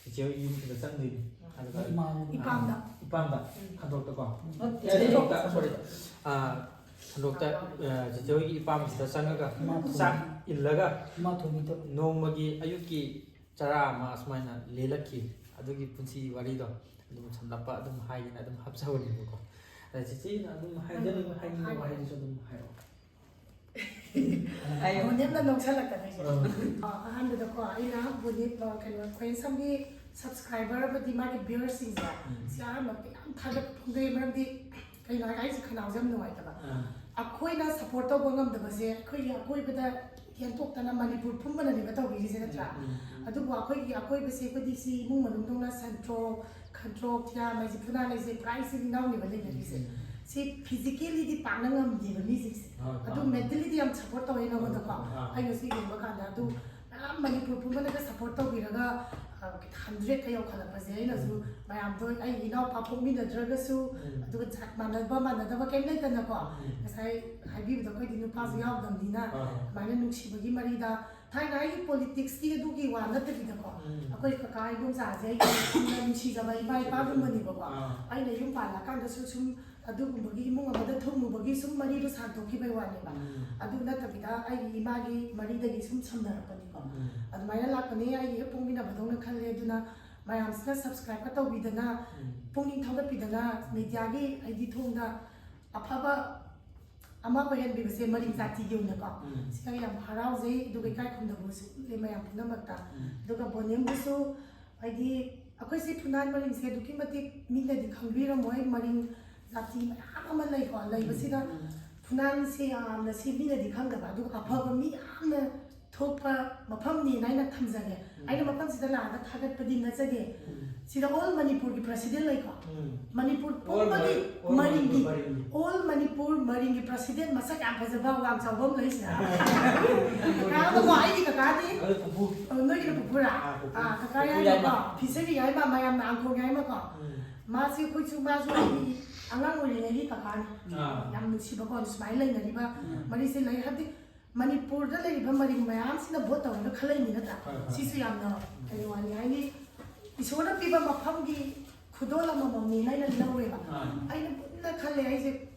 ꯆꯤꯆꯦ ꯍꯣꯏꯒꯤ ꯌꯨꯝꯁꯤꯗ ꯆꯪꯗꯣꯏꯅꯤ꯫ ꯑꯗꯨꯒ, ꯏꯃꯥ꯫ ꯑꯥ, ꯏꯄꯥꯝꯗ꯫ ꯏꯄꯥꯝꯗ ꯎꯝ꯫ ꯍꯟꯗꯣꯛꯇꯀꯣ꯫ ꯅꯠꯇꯦ꯫ ꯑꯦ, ꯍꯟꯗꯣꯛꯇ, sorry꯫ ꯑꯥ, ꯍꯟꯗꯣꯛꯇ, ꯑꯥ, ꯆꯤꯆꯦ ꯍꯣꯏꯒꯤ ꯏꯄꯥꯝꯁꯤꯗ ꯆꯪꯉꯒ ꯏꯃꯥ ꯊꯣꯡ-, ꯆꯥꯛ ꯏꯜꯂꯒ ꯏꯃꯥ ꯊꯣꯡꯕꯤꯗꯣ꯫ ꯅꯣꯡꯃꯒꯤ ꯑꯌꯨꯛꯀꯤ ꯆꯔꯥ ꯑꯃ ꯑꯁꯨꯃꯥꯏꯅ ꯂꯦꯜꯂꯛꯈꯤ꯫ ꯑꯗꯨꯒꯤ ꯄꯨꯟꯁꯤ ꯋꯥꯔꯤꯗꯣ ꯑꯗꯨꯝ ꯁꯝꯂꯞꯄ ꯑꯗꯨꯝ ꯍꯥꯏꯒꯦꯅ ꯑꯗꯨꯝ ꯍꯥꯞꯆꯕꯅꯦꯕꯀꯣ꯫ ꯑꯗ ꯆꯤꯆꯦꯅ ꯑꯗꯨꯝ ꯍꯥꯏꯖꯅꯤꯡꯕ, ꯍꯥꯏꯅꯤꯡꯕ ꯋꯥꯍꯩꯗꯨꯁꯨ ꯑꯗꯨꯝ ꯍꯥꯏꯔꯛꯑꯣ꯫ ꯕꯣꯅꯦꯠꯅ ꯂꯧꯁꯜꯂꯛꯀꯗꯣꯏꯁꯦ꯫ ꯑꯥ꯫ ꯑ, ꯑꯍꯥꯟꯕꯗꯀꯣ ꯑꯩꯅ ꯕꯣꯅꯦꯠ, ꯑ, ꯀꯩꯅꯣ, ꯈꯣꯏꯍꯦꯟꯁꯝꯒꯤ subscriber ꯑꯃꯗꯤ ꯃꯥꯒꯤ viewerꯁꯤꯡꯁꯦ ꯎꯝ꯫ ꯁꯤ ꯑꯍꯥꯟꯕ ꯌꯥꯝ ꯊꯥꯒꯠꯄ ꯐꯣꯡꯗꯣꯛꯑꯦ꯫ ꯃꯔꯝꯗꯤ ꯀꯩꯅꯣ ꯍꯥꯏꯔꯒ ꯑꯩꯁꯦ ꯈꯅꯥꯎꯁꯦ ꯌꯥꯝ ꯅꯨꯡꯉꯥꯏꯇꯕ꯫ ꯑꯥ꯫ ꯑꯩꯈꯣꯏꯅ support ꯇꯧꯕ ꯉꯝꯗꯕꯁꯦ ꯑꯩꯈꯣꯏꯒꯤ ꯑꯀꯣꯏꯕꯗ ꯍꯦꯟꯗꯣꯛꯇꯅ ꯃꯅꯤꯄꯨꯔ ꯄꯨꯝꯕꯅꯅꯦꯕ ꯇꯧꯕꯤꯔꯤꯁꯦ, ꯅꯠꯇ꯭ꯔꯥ? ꯎꯝ, ꯎꯝ, ꯎꯝ꯫ ꯑꯗꯨꯕꯨ ꯑꯩꯈꯣꯏꯒꯤ ꯑꯀꯣꯏꯕꯁꯦ ꯑꯩꯈꯣꯏꯗꯤ ꯁꯤ ꯏꯃꯨꯡ ꯃꯅꯨꯡꯗꯧꯅ ꯁꯟꯇ꯭ꯔꯣꯛ, ꯈꯟꯇ꯭ꯔꯣꯛ, ꯊꯤꯌꯥ, ꯃꯩꯁꯤ ꯐꯨꯅꯥ ꯂꯩꯁꯦ ꯄꯨꯔꯥ ꯏꯆꯤꯜ ꯏꯅꯥꯎꯅꯦꯕ ꯂꯩꯅꯔꯤꯁꯦ꯫ ꯎꯝ꯫ ꯁꯤ physicallyꯗꯤ ꯄꯥꯛꯅ ꯉꯝꯗꯦꯕ ꯃꯤꯁꯤꯡꯁꯦ꯫ ꯍꯣꯏ, ꯑꯗꯨ ꯍꯣꯏ꯫ mentally ꯗꯤ ꯌꯥꯝ support ꯇꯧꯋꯦ ꯅꯉꯣꯟꯗꯀꯣ꯫ ꯑꯥ꯫ ꯑꯩꯅꯁꯨ ꯌꯦꯡꯕ ꯀꯥꯟꯗ ꯑꯗꯨ ꯃꯌꯥꯝ ꯃꯅꯤꯄꯨꯔ ꯄꯨꯝꯕꯅꯒ support ꯇꯧꯕꯤꯔꯒ, ꯑ, hundredꯀ ꯌꯧꯈꯠꯂꯛꯄꯁꯦ ꯑꯩꯅꯁꯨ ꯎꯝ꯫ ꯃꯌꯥꯝꯗꯣ ꯑꯩ ꯏꯅꯥꯎꯄꯥ ꯄꯣꯛꯃꯤꯟꯅꯗ꯭ꯔꯒꯁꯨ, ꯎꯝ꯫ ꯑꯗꯨꯒ ꯖꯥꯠ ꯃꯥꯟꯅꯕ ꯃꯥꯟꯅꯗꯕ ꯀꯩꯝ ꯂꯩꯇꯅꯀꯣ꯫ ꯎꯝ꯫ ꯉꯁꯥꯏ ꯍꯥꯏꯕꯤꯕꯗꯣ ꯑꯩꯈꯣꯏꯗꯤ ꯅꯨꯄꯥꯁꯨ ꯌꯥꯎꯗꯕꯅꯤꯅ ꯑꯥ꯫ ꯑꯗꯨꯃꯥꯏꯅ ꯅꯨꯡꯁꯤꯕꯒꯤ ꯃꯔꯤꯗ ꯊꯥꯏꯅ ꯑꯩꯒꯤ politicsꯀꯤ ꯑꯗꯨꯒꯤ ꯋꯥ ꯅꯠꯇꯕꯤꯗꯀꯣ꯫ ꯎꯝ꯫ ꯑꯩꯈꯣꯏ ꯀꯀꯥ ꯏꯗꯣꯝꯆꯥꯁꯦ ꯑꯩꯒꯤ ꯌꯥꯝꯅ ꯅꯨꯡꯁꯤꯖꯕ ꯏꯃꯥ ꯏꯄꯥꯒꯨꯝꯕꯅꯦꯕꯀꯣ꯫ ꯑꯥ꯫ ꯑꯩꯅ ꯌꯨꯝ ꯄꯥꯜꯂꯛꯑꯀꯥꯟꯗꯁꯨ ꯁꯨꯝ ꯑꯗꯨꯒꯨꯝꯕꯒꯤ ꯏꯃꯨꯡ ꯑꯃꯗ ꯊꯨꯡꯉꯨꯕꯒꯤ ꯁꯨꯝ ꯃꯔꯤꯗꯣ ꯁꯥꯡꯗꯣꯛꯈꯤꯕꯩ ꯋꯥꯅꯦꯕ꯫ ꯎꯝ꯫ ꯑꯗꯨ ꯅꯠꯇꯕꯤꯗ ꯑꯩꯒꯤ ꯏꯃꯥꯒꯤ ꯃꯔꯤꯗꯒꯤ ꯁꯨꯝ ꯁꯝꯅꯔꯛꯄꯅꯤꯀꯣ꯫ ꯎꯝ꯫ ꯑꯗꯨꯃꯥꯏꯅ ꯂꯥꯛꯄꯅꯦ, ꯑꯩꯒꯤ ꯍꯦꯛ ꯄꯣꯛꯃꯤꯟꯅꯕꯗꯧꯅ ꯈꯜꯂꯦ꯫ ꯑꯗꯨꯅ ꯃꯌꯥꯝꯁꯤꯅ subscribeꯀ ꯇꯧꯕꯤꯗꯅ, ꯎꯝ꯫ ꯄꯨꯛꯅꯤꯡ ꯊꯧꯒꯠꯄꯤꯗꯅ, mediaꯒꯤ ꯍꯥꯏꯗꯤ ꯊꯣꯡꯗ ꯑꯐꯕ ꯑꯃ ꯑꯣꯏꯍꯟꯕꯤꯕꯁꯦ ꯃꯔꯤꯡ ꯖꯥꯇꯤꯒꯤ ꯑꯣꯏꯅꯀꯣ꯫ ꯎꯝ꯫ ꯁꯤꯗ ꯌꯥꯝ ꯍꯔꯥꯎꯖꯩ, ꯑꯗꯨꯒ ꯏꯀꯥꯏ ꯈꯨꯝꯅꯕꯁꯨ ꯎꯠꯂꯦ ꯃꯌꯥꯝ ꯄꯨꯝꯅꯃꯛꯇ꯫ ꯎꯝ꯫ ꯑꯗꯨꯒ ꯕꯣꯅꯦꯝꯕꯨꯁꯨ ꯍꯥꯏꯗꯤ ꯑꯩꯈꯣꯏꯁꯤ ꯐꯨꯅꯥꯟ ꯃꯔꯤꯡꯁꯦ ꯑꯗꯨꯛꯀꯤ ꯃꯇꯤꯛ ꯃꯤꯅꯗꯤ ꯈꯪꯕꯤꯔꯝꯃꯣꯏ, ꯃꯔꯤꯡ ꯖꯥꯇꯤ ꯃꯌꯥꯝ ꯑꯃ ꯂꯩꯀꯣ꯫ ꯂꯩꯕꯁꯤꯗ ꯐꯨꯅꯥꯟꯁꯦ ꯌꯥꯝꯅ ꯁꯤ ꯃꯤꯅꯗꯤ ꯈꯪꯗꯕ, ꯑꯗꯨꯒ ꯑꯐꯕ ꯃꯤ ꯌꯥꯝꯅ ꯊꯣꯛꯄ ꯃꯐꯝꯅꯦꯅ ꯑꯩꯅ ꯊꯝꯖꯒꯦ꯫ ꯑꯩꯅ ꯃꯐꯝꯁꯤꯗ ꯂꯥꯛꯑꯒ ꯊꯥꯒꯠꯄꯗꯤ ꯅꯠꯆꯗꯦ꯫ ꯁꯤꯗ ꯑꯣꯜ ꯃꯅꯤꯄꯨꯔꯒꯤ ꯄ꯭ꯔꯁꯤꯗꯦꯟ ꯂꯩꯀꯣ꯫ ꯃꯅꯤꯄꯨꯔ ꯄꯨꯝꯕꯒꯤ ꯃꯔꯤꯡꯒꯤ, ꯑꯣꯜ ꯃꯅꯤꯄꯨꯔ ꯃꯔꯤꯡꯒꯤ ꯄ꯭ꯔꯁꯤꯗꯦꯟ ꯃꯁꯛ ꯌꯥꯝ ꯐꯖꯕ, ꯋꯥꯡ ꯆꯥꯎꯕ ꯑꯃ ꯂꯩꯁꯤꯗ꯫ ꯀꯀꯥꯗꯀꯣ, ꯑꯩꯒꯤ ꯀꯀꯥꯗꯤ, ꯑꯗꯨ ꯄꯨꯄꯨ꯫ ꯑ, ꯅꯣꯏꯒꯤꯅ ꯄꯨꯄꯨꯔꯥ? ꯑꯥ, ꯄꯨꯄꯨ꯫ ꯑꯥ, ꯀꯀꯥ ꯄꯨꯄꯨ ꯌꯥꯏꯃ꯫ ꯌꯥꯏꯃꯀꯣ, ꯐꯤꯁꯔꯤ ꯌꯥꯏꯃ, ꯃꯌꯥꯝꯅ ꯑꯪꯈꯣꯡ ꯌꯥꯏꯃꯀꯣ꯫ ꯃꯥꯁꯤ ꯑꯩꯈꯣꯏꯁꯨ, ꯃꯥꯁꯨ ꯑꯩꯒꯤ ꯑꯉꯥꯡ ꯑꯣꯏꯔꯤꯉꯩꯒꯤ ꯀꯀꯥꯅꯤ꯫ ꯑꯥ꯫ ꯌꯥꯝ ꯅꯨꯡꯁꯤꯕꯀꯣ, ꯁꯨꯃꯥꯏꯅ ꯂꯩꯅꯔꯤꯕ ꯃꯔꯤꯁꯦ ꯂꯩ꯫ ꯍꯥꯏꯕꯗꯤ ꯃꯅꯤꯄꯨꯔꯗ ꯂꯩꯔꯤꯕ ꯃꯔꯤꯡ ꯃꯌꯥꯝꯁꯤꯅ ꯚꯣꯠ ꯇꯧꯔꯒ ꯈꯜꯂꯛꯏꯅꯤ ꯅꯠꯇ꯭ꯔꯥ? ꯍꯣꯏ, ꯍꯣꯏ꯫ ꯁꯤꯁꯨ ꯌꯥꯝꯅ ꯀꯩ ꯋꯥꯅꯤ ꯍꯥꯏꯅꯤ, ꯏꯁꯣꯔꯅ ꯄꯤꯕ ꯃꯐꯝꯒꯤ ꯈꯨꯗꯣꯜ ꯑꯃꯃꯝꯅꯦꯅ ꯑꯩꯅ ꯂꯧꯋꯦꯕ꯫ ꯑꯥ꯫ ꯑꯩꯅ ꯃꯨꯟꯅ ꯈꯜꯂꯦ, ꯑꯩꯁꯦ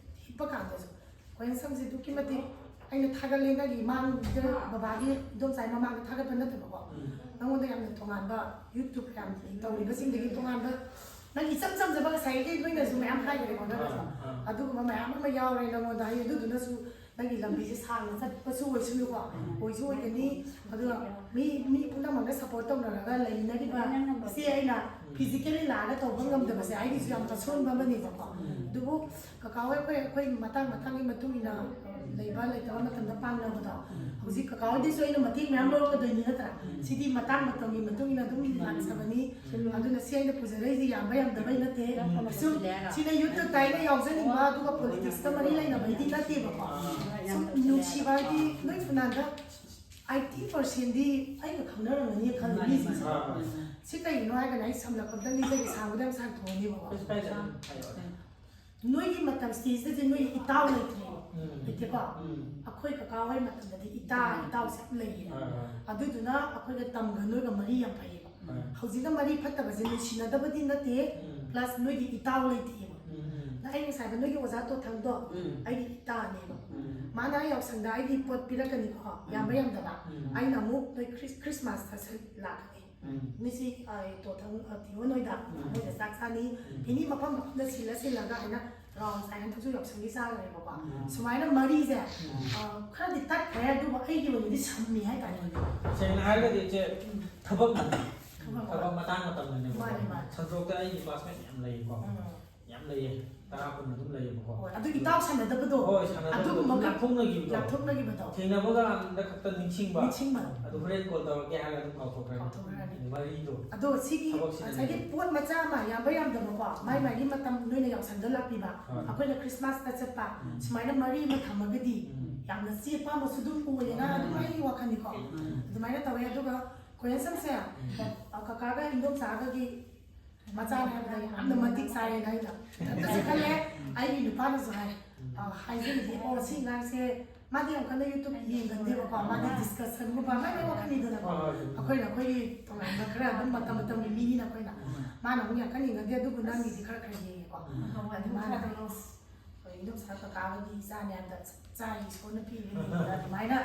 ꯍꯤꯞꯄ ꯀꯥꯟꯗꯁꯨ꯫ ꯀꯣꯍꯦꯟ ꯁꯝꯁꯦ ꯑꯗꯨꯛꯀꯤ ꯃꯇꯤꯛ ꯑꯩꯅ ꯊꯥꯒꯠꯂꯦ, ꯅꯪꯒꯤ ꯏꯃꯥꯡꯗ, ꯕꯕꯥꯒꯤ, ꯏꯗꯣꯝꯆꯥꯒꯤ ꯃꯃꯥꯡꯗ ꯊꯥꯒꯠꯄ ꯅꯠꯇꯕꯀꯣ꯫ ꯎꯝ꯫ ꯅꯪꯉꯣꯟꯗ ꯌꯥꯝꯅ ꯇꯣꯉꯥꯟꯕ YouTube ꯌꯥꯝ ꯇꯧꯔꯤꯕꯁꯤꯡꯗꯒꯤ ꯇꯣꯉꯥꯟꯕ, ꯅꯪ ꯏꯆꯝ ꯆꯝꯖꯕ ꯉꯁꯥꯏꯒꯤ ꯅꯣꯏꯅꯁꯨ ꯃꯌꯥꯝ ꯍꯥꯏꯈ꯭ꯔꯦꯀꯣ, ꯅꯪꯅꯁꯨ꯫ ꯑꯥ, ꯑꯥ꯫ ꯑꯗꯨꯒꯨꯝꯕ ꯃꯌꯥꯝ ꯑꯃ ꯌꯥꯎꯔꯦ ꯅꯪꯉꯣꯟꯗ, ꯍꯥꯏꯗꯤ ꯑꯗꯨꯗꯨꯅꯁꯨ ꯅꯪꯒꯤ ꯂꯝꯕꯤꯁꯦ ꯁꯥꯡꯅ ꯆꯠꯄꯁꯨ ꯑꯣꯏꯁꯅꯨꯀꯣ, ꯑꯣꯏꯁꯨ ꯑꯣꯏꯒꯅꯤ꯫ ꯑꯗꯨꯒ ꯃꯤ, ꯃꯤ ꯄꯨꯝꯅꯃꯛꯅ ꯁꯞꯄꯣꯔꯠ ꯇꯧꯅꯔꯒ ꯂꯩꯅꯔꯤꯕ ꯏꯆꯦ ꯑꯩꯅ ꯐꯤꯖꯤꯀꯦꯜꯂꯤ ꯂꯥꯛꯑꯒ ꯇꯧꯕ ꯉꯝꯗꯕꯁꯦ ꯑꯩꯒꯤꯁꯨ ꯌꯥꯝ ꯑꯁꯣꯟꯕ ꯑꯃꯅꯦꯕꯀꯣ꯫ ꯑꯗꯨꯕꯨ ꯀꯀꯥ ꯍꯣꯏ, ꯑꯩꯈꯣꯏ, ꯑꯩꯈꯣꯏ ꯃꯇꯥꯡ ꯃꯇꯥꯡꯒꯤ ꯃꯇꯨꯡ ꯏꯟꯅ, ꯑ, ꯂꯩꯕ ꯂꯩꯇꯕ ꯃꯇꯝꯗ ꯄꯥꯡꯅꯕꯗꯣ꯫ ꯍꯧꯖꯤꯛ ꯀꯀꯥ ꯍꯣꯏꯗꯩꯁꯨ ꯑꯩꯅ ꯃꯇꯦꯡ ꯃꯌꯥꯝ ꯂꯧꯔꯛꯀꯗꯣꯏꯅꯤ ꯅꯠꯇ꯭ꯔꯥ? ꯁꯤꯗꯤ ꯃꯇꯥꯡ ꯃꯇꯝꯒꯤ ꯃꯇꯨꯡ ꯏꯟꯅ ꯑꯗꯨꯝ ꯂꯥꯛꯆꯕꯅꯤ꯫ ꯑꯗꯨꯅ ꯁꯤ ꯑꯩꯅ ꯄꯨꯖꯔꯛꯏꯁꯦ ꯌꯥꯝꯕ ꯌꯥꯝꯗꯕꯩ ꯅꯠꯇꯦ꯫ ꯁꯨꯝ ꯁꯤꯅ ꯌꯨꯠꯇ ꯇꯥꯏꯅ ꯌꯥꯎꯖꯅꯤꯡꯕ, ꯑꯗꯨꯒ ꯄꯣꯂꯤꯇꯤꯛꯁꯇ ꯃꯔꯤ ꯂꯩꯅꯕꯩꯗꯤ ꯅꯠꯇꯦꯕꯀꯣ꯫ ꯁꯨꯝ ꯅꯨꯡꯁꯤꯕ ꯍꯥꯏꯗꯤ ꯅꯣꯏ ꯐꯨꯅꯥꯟꯗ ꯑꯥꯏꯇꯤ ꯄꯥꯔꯁꯦꯟꯗꯤ ꯑꯩꯒ ꯈꯪꯅꯔꯝꯒꯅꯤ ꯈꯜꯂꯤ ꯃꯤꯁꯤꯡꯁꯦ꯫ ꯑꯥ, ꯑꯥ, ꯑꯥ꯫ ꯁꯤ ꯀꯩꯒꯤꯅꯣ ꯍꯥꯏꯔꯒꯅ ꯑꯩ ꯁꯝꯂꯞꯄ ꯑꯝꯇ ꯂꯤꯖꯒꯦ, ꯁꯥꯡꯕꯗ ꯌꯥꯝ ꯁꯥꯡꯊꯣꯛꯑꯅꯦꯕꯀꯣ꯫ ꯀꯩꯁꯨ ꯀꯥꯏꯗꯦ, ꯑꯗꯨꯝ ꯍꯥꯏꯌꯣ, ꯑꯗꯨꯝ꯫ ꯅꯣꯏꯒꯤ ꯃꯇꯝ ꯁꯤꯗꯩꯁꯤꯗꯗꯤ ꯅꯣꯏ ꯏꯇꯥꯎ ꯂꯩꯇ꯭ꯔꯦ꯫ ꯎꯝ꯫ ꯂꯩꯇꯦꯀꯣ? ꯎꯝ꯫ ꯑꯩꯈꯣꯏ ꯀꯀꯥ ꯍꯣꯏ ꯃꯇꯝꯗꯗꯤ ꯏꯇꯥ, ꯏꯇꯥꯎꯁꯦ ꯌꯥꯝ ꯂꯩꯌꯦꯕ꯫ ꯍꯣꯏ, ꯍꯣꯏ꯫ ꯑꯗꯨꯗꯨꯅ ꯑꯩꯈꯣꯏꯒ ꯇꯝꯒ ꯅꯣꯏꯒ ꯃꯔꯤ ꯌꯥꯝ ꯐꯩꯌꯦꯕ꯫ ꯍꯣꯏ꯫ ꯍꯧꯖꯤꯛꯅ ꯃꯔꯤ ꯐꯠꯇꯕꯁꯦ ꯅꯨꯡꯁꯤꯅꯗꯕꯗꯤ ꯅꯠꯇꯦ, ꯎꯝ꯫ Plus ꯅꯣꯏꯒꯤ ꯏꯇꯥꯎ ꯂꯩꯇꯦꯕ꯫ ꯎꯝ, ꯎꯝ꯫ ꯑꯗ ꯑꯩ ꯉꯁꯥꯏꯗꯣ ꯅꯣꯏꯒꯤ ꯑꯣꯖꯥ ꯇꯣꯊꯪꯗꯣ ꯎꯝ꯫ ꯑꯩꯒꯤ ꯏꯇꯥꯅꯦꯕ꯫ ꯎꯝ꯫ ꯃꯥꯅ ꯑꯩ ꯌꯥꯎꯁꯪꯗ ꯑꯩꯒꯤ ꯄꯣꯠ ꯄꯤꯔꯛꯀꯅꯤꯀꯣ, ꯎꯝ꯫ ꯌꯥꯝꯕ ꯌꯥꯝꯗꯕ꯫ ꯎꯝ꯫ ꯑꯩꯅ ꯑꯃꯨꯛ ꯅꯣꯏ ꯈ꯭ꯔꯤꯁ-, ꯈ꯭ꯔꯤꯁꯃꯥꯁꯇ ꯁ-, ꯂꯥꯛꯀꯅꯤ꯫ ꯎꯝ꯫ ꯃꯤꯁꯤ, ꯑ, ꯇꯣꯊꯪ, ꯑ, ꯇꯤꯌꯣꯟ ꯍꯣꯏꯗ, ꯎꯝ꯫ ꯃꯣꯏꯗ ꯆꯥꯛ ꯆꯥꯅꯤ꯫ ꯎꯝ꯫ ꯑꯦꯅꯤ ꯃꯐꯝ ꯃꯐꯝꯗ ꯁꯤꯜꯂ ꯁꯤꯜꯂꯒ ꯍꯥꯏꯅ ꯔꯥꯎꯟ ꯁꯥꯏ ꯍꯟꯗꯛꯁꯨ ꯌꯥꯎꯁꯪꯒꯤ ꯆꯥꯈ꯭ꯔꯦꯕꯀꯣ꯫ ꯎꯝ꯫ ꯁꯨꯃꯥꯏꯅ ꯃꯔꯤꯁꯦ, ꯎꯝ꯫ ꯑ, ꯈꯔꯗꯤ ꯇꯠꯈ꯭ꯔꯦ, ꯑꯗꯨꯕꯨ ꯑꯩꯒꯤ ꯑꯣꯏꯅꯗꯤ ꯁꯝꯃꯤ ꯍꯥꯏꯇꯥꯔꯦ꯫ ꯁꯦꯡꯅ ꯍꯥꯏꯔꯒꯗꯤ ꯏꯆꯦ, ꯊꯕꯛ, ꯊꯕꯛ꯫ ꯊꯕꯛ ꯃꯇꯥꯡ ꯃꯇꯝꯗꯅꯦꯕꯀꯣ꯫ ꯃꯥꯅꯦ, ꯃꯥꯅꯦ꯫ ꯁꯟꯇ꯭ꯔꯣꯛꯇ ꯑꯩꯒꯤ ꯀ꯭ꯂꯥꯁꯃꯦꯠ ꯌꯥꯝ ꯂꯩꯌꯦꯀꯣ꯫ ꯎꯝ꯫ ꯌꯥꯝ ꯂꯩꯌꯦ, ꯇꯔꯥ ꯀꯨꯟ ꯑꯗꯨꯝ ꯂꯩꯌꯦꯕꯀꯣ꯫ ꯍꯣꯏ, ꯑꯗꯨ ꯏꯇꯥꯎ ꯁꯥꯟꯅꯗꯕꯗꯣ ꯍꯣꯏ, ꯁꯥꯟꯅꯗꯕꯗꯣ ꯑꯗꯨꯒꯨꯝꯕ ꯉꯥꯛ- ꯂꯥꯞꯊꯣꯛꯅꯈꯤꯕꯗꯣ꯫ ꯂꯥꯞꯊꯣꯛꯅꯈꯤꯕꯗꯣ꯫ ꯊꯦꯡꯅꯕ ꯀꯥꯟꯗ ꯈꯛꯇ ꯅꯤꯡꯁꯤꯡꯕ꯫ ꯅꯤꯡꯁꯤꯡꯕ꯫ ꯑꯗꯨ ꯍꯣꯔꯦꯟ ꯀꯣꯜ ꯇꯧꯔꯛꯀꯦ ꯍꯥꯏꯔꯒ ꯑꯗꯨꯝ ꯀꯥꯎꯊꯣꯛꯈ꯭ꯔꯅꯤ꯫ ꯀꯥꯎꯊꯣꯛꯈ꯭ꯔꯅꯤ꯫ ꯃꯔꯤꯗꯣ꯫ ꯑꯗꯣ ꯁꯤꯒꯤ ꯊꯕꯛꯁꯤꯅ ꯉꯁꯥꯏꯒꯤ ꯂꯩꯕ꯫ ꯄꯣꯠ ꯃꯆꯥ ꯑꯃ ꯌꯥꯝꯕ ꯌꯥꯝꯗꯕꯀꯣ, ꯃꯥꯏ ꯃꯥꯒꯤ ꯃꯇꯝ ꯅꯣꯏꯅ ꯌꯥꯎꯁꯟꯖꯜꯂꯛꯄꯤꯕ꯫ ꯍꯣꯏ꯫ ꯑꯩꯈꯣꯏꯅ ꯈ꯭ꯔꯤꯁꯃꯥꯁꯇ ꯆꯠꯄ, ꯎꯝ꯫ ꯁꯨꯃꯥꯏꯅ ꯃꯔꯤ ꯑꯃ ꯊꯝꯃꯒꯗꯤ ꯎꯝ꯫ ꯌꯥꯝꯅ ꯆꯦ ꯄꯥꯝꯕꯁꯨ ꯑꯗꯨꯝ ꯑꯣꯏꯌꯦꯅ ꯑꯗꯨꯝ ꯑꯩꯒꯤ ꯋꯥꯈꯜꯅꯤꯀꯣ꯫ ꯎꯝ꯫ ꯑꯗꯨꯃꯥꯏꯅ ꯇꯧꯋꯦ꯫ ꯑꯗꯨꯒ ꯀꯣꯏꯟꯁꯝꯁꯦ, ꯎꯝ꯫ ꯑ, ꯀꯀꯥꯒ ꯏꯟꯗꯣꯝꯆꯥꯒꯒꯤ ꯃꯆꯥꯅꯦ ꯍꯥꯏꯕꯗ ꯌꯥꯝꯅ ꯃꯇꯤꯛ ꯆꯥꯔꯦꯅ ꯑꯩꯅ ꯍꯟꯗꯛꯇꯁꯨ ꯈꯜꯂꯦ꯫ ꯑꯩꯒꯤ ꯅꯨꯄꯥꯅꯁꯨ ꯍꯥꯏ, ꯑ, ꯍꯥꯏꯖꯔꯤꯅꯦ, "ꯑꯣ, ꯁꯤ ꯑꯉꯥꯡꯁꯦ ꯃꯥꯗꯤ ꯌꯥꯝ ꯀꯟꯅ YouTube ꯌꯦꯡꯒꯟꯗꯦꯕꯀꯣ, ꯃꯥꯗꯤ ꯗꯤꯁꯀꯁꯟꯒꯨꯝꯕ ꯃꯥꯏ ꯃꯥꯏ ꯋꯥꯈꯜꯅꯤꯗꯅꯀꯣ꯫ ꯍꯣꯏ, ꯍꯣꯏ꯫ ꯑꯩꯈꯣꯏꯅ ꯑꯩꯈꯣꯏꯒꯤ ꯇꯣꯉꯥꯟꯕ ꯈꯔ ꯑꯗꯨꯝ ꯃꯇꯝ ꯃꯇꯝꯒꯤ ꯃꯤꯅꯤꯅ ꯑꯩꯈꯣꯏꯅ꯫ ꯃꯥꯅ ꯑꯃꯨꯛ ꯌꯥꯝ ꯀꯟꯅ ꯌꯦꯡꯒꯟꯗꯦ, ꯑꯗꯨꯕꯨ ꯅꯪꯒꯤꯗꯤ ꯈꯔ ꯈꯔ ꯌꯦꯡꯉꯦꯀꯣ꯫ ꯑꯗꯨ ꯃꯥꯅ ꯍꯥꯏ, "ꯑꯩꯈꯣꯏ ꯏꯟꯗꯣꯝꯆꯥ ꯀꯀꯥ ꯍꯣꯏꯒꯤ ꯏꯆꯥꯅꯦ ꯍꯥꯏꯕꯗ ꯆꯞ ꯆꯥꯔꯦ, ꯏꯁꯣꯔꯅ ꯄꯤꯔꯤꯕꯅꯤ" ꯑꯗꯨꯃꯥꯏꯅ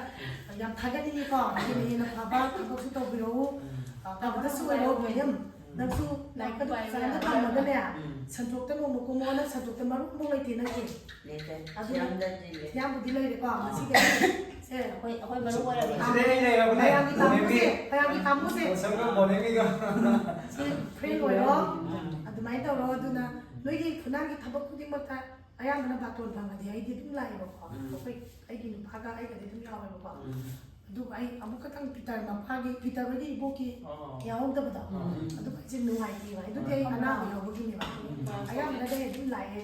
ꯌꯥꯝ ꯊꯥꯒꯠꯅꯤꯡꯉꯤꯀꯣ꯫ ꯍꯦꯟꯅ ꯍꯦꯟꯅ ꯐꯕ ꯊꯕꯛꯁꯨ ꯇꯧꯕꯤꯔꯛꯎ꯫ ꯑ, ꯐꯕꯗꯁꯨ ꯑꯣꯏꯔꯣ, ꯕꯣꯅꯤꯝ꯫ ꯅꯪꯁꯨ ꯂꯥꯏꯔꯤꯛꯇ ꯐꯖꯅ ꯇꯝꯃꯒꯅꯦ, ꯎꯝ꯫ ꯁꯟꯊꯣꯛꯇ ꯅꯣꯡꯃ ꯀꯨꯝꯃꯣ, ꯅꯪ ꯁꯟꯊꯣꯛꯇ ꯃꯔꯨꯞ ꯑꯃꯐꯥꯎ ꯂꯩꯇꯦ ꯅꯪꯒꯤ꯫ ꯂꯩꯇꯦ꯫ ꯑꯗꯨ ꯊꯤꯌꯥꯝꯗꯗꯤ ꯂꯩ꯫ ꯊꯤꯌꯥꯝꯕꯨꯗꯤ ꯂꯩꯔꯦꯀꯣ, ꯉꯁꯤꯗꯤ ꯁꯦ꯫ ꯑꯩꯈꯣꯏ ꯑꯩꯈꯣꯏ ꯃꯔꯨꯞ ꯑꯣꯏꯔꯕꯅꯤ꯫ ꯃꯌꯥꯝꯒꯤ ꯀꯥꯡꯕꯨꯁꯦ, ꯃꯌꯥꯝꯒꯤ ꯀꯥꯡꯕꯨꯁꯦ꯫ ꯀꯣꯟꯁꯝꯒ ꯕꯣꯅꯤꯝꯒꯤꯒ꯫ ꯁꯤ ꯐ꯭ꯔꯦꯟ ꯑꯣꯏꯔꯣ, ꯑꯗꯨꯃꯥꯏꯅ ꯇꯧꯔꯣ꯫ ꯑꯗꯨꯅ ꯅꯣꯏꯒꯤ ꯈꯨꯟꯅꯥꯡꯒꯤ ꯊꯕꯛ ꯈꯨꯗꯤꯡꯃꯛꯇ ꯑꯌꯥꯝꯕꯅ ꯕꯥꯇꯣꯟ ꯐꯪꯉꯗꯤ ꯑꯩꯗꯤ ꯑꯗꯨꯝ ꯂꯥꯛꯑꯦꯕꯀꯣ꯫ ꯎꯝ꯫ ꯑꯩꯈꯣꯏ, ꯑꯩꯒꯤ ꯅꯨꯄꯥꯒ ꯑꯩꯒꯗꯤ ꯑꯗꯨꯝ ꯌꯥꯎꯋꯦꯕꯀꯣ꯫ ꯎꯝ꯫ ꯑꯗꯨꯒ ꯑꯩ ꯑꯃꯨꯛ ꯈꯛꯇꯪ ꯄꯤꯇꯔ ꯃꯄꯥꯒꯤ, ꯄꯤꯇꯔ ꯍꯣꯏꯒꯤ ꯏꯕꯣꯛꯀꯤ ꯑꯣ꯫ ꯌꯥꯎꯍꯧꯗꯕꯗꯣ, ꯎꯝ꯫ ꯑꯗꯨ ꯑꯩꯁꯦ ꯅꯨꯡꯉꯥꯏꯇꯦꯕ꯫ ꯑꯗꯨꯗꯤ ꯑꯩ ꯑꯅꯥꯕ ꯌꯥꯎꯕꯒꯤꯅꯦꯕ꯫ ꯎꯝ꯫ ꯑꯌꯥꯝꯕꯅꯗꯤ ꯑꯩ ꯑꯗꯨꯝ ꯂꯥꯛꯑꯦ꯫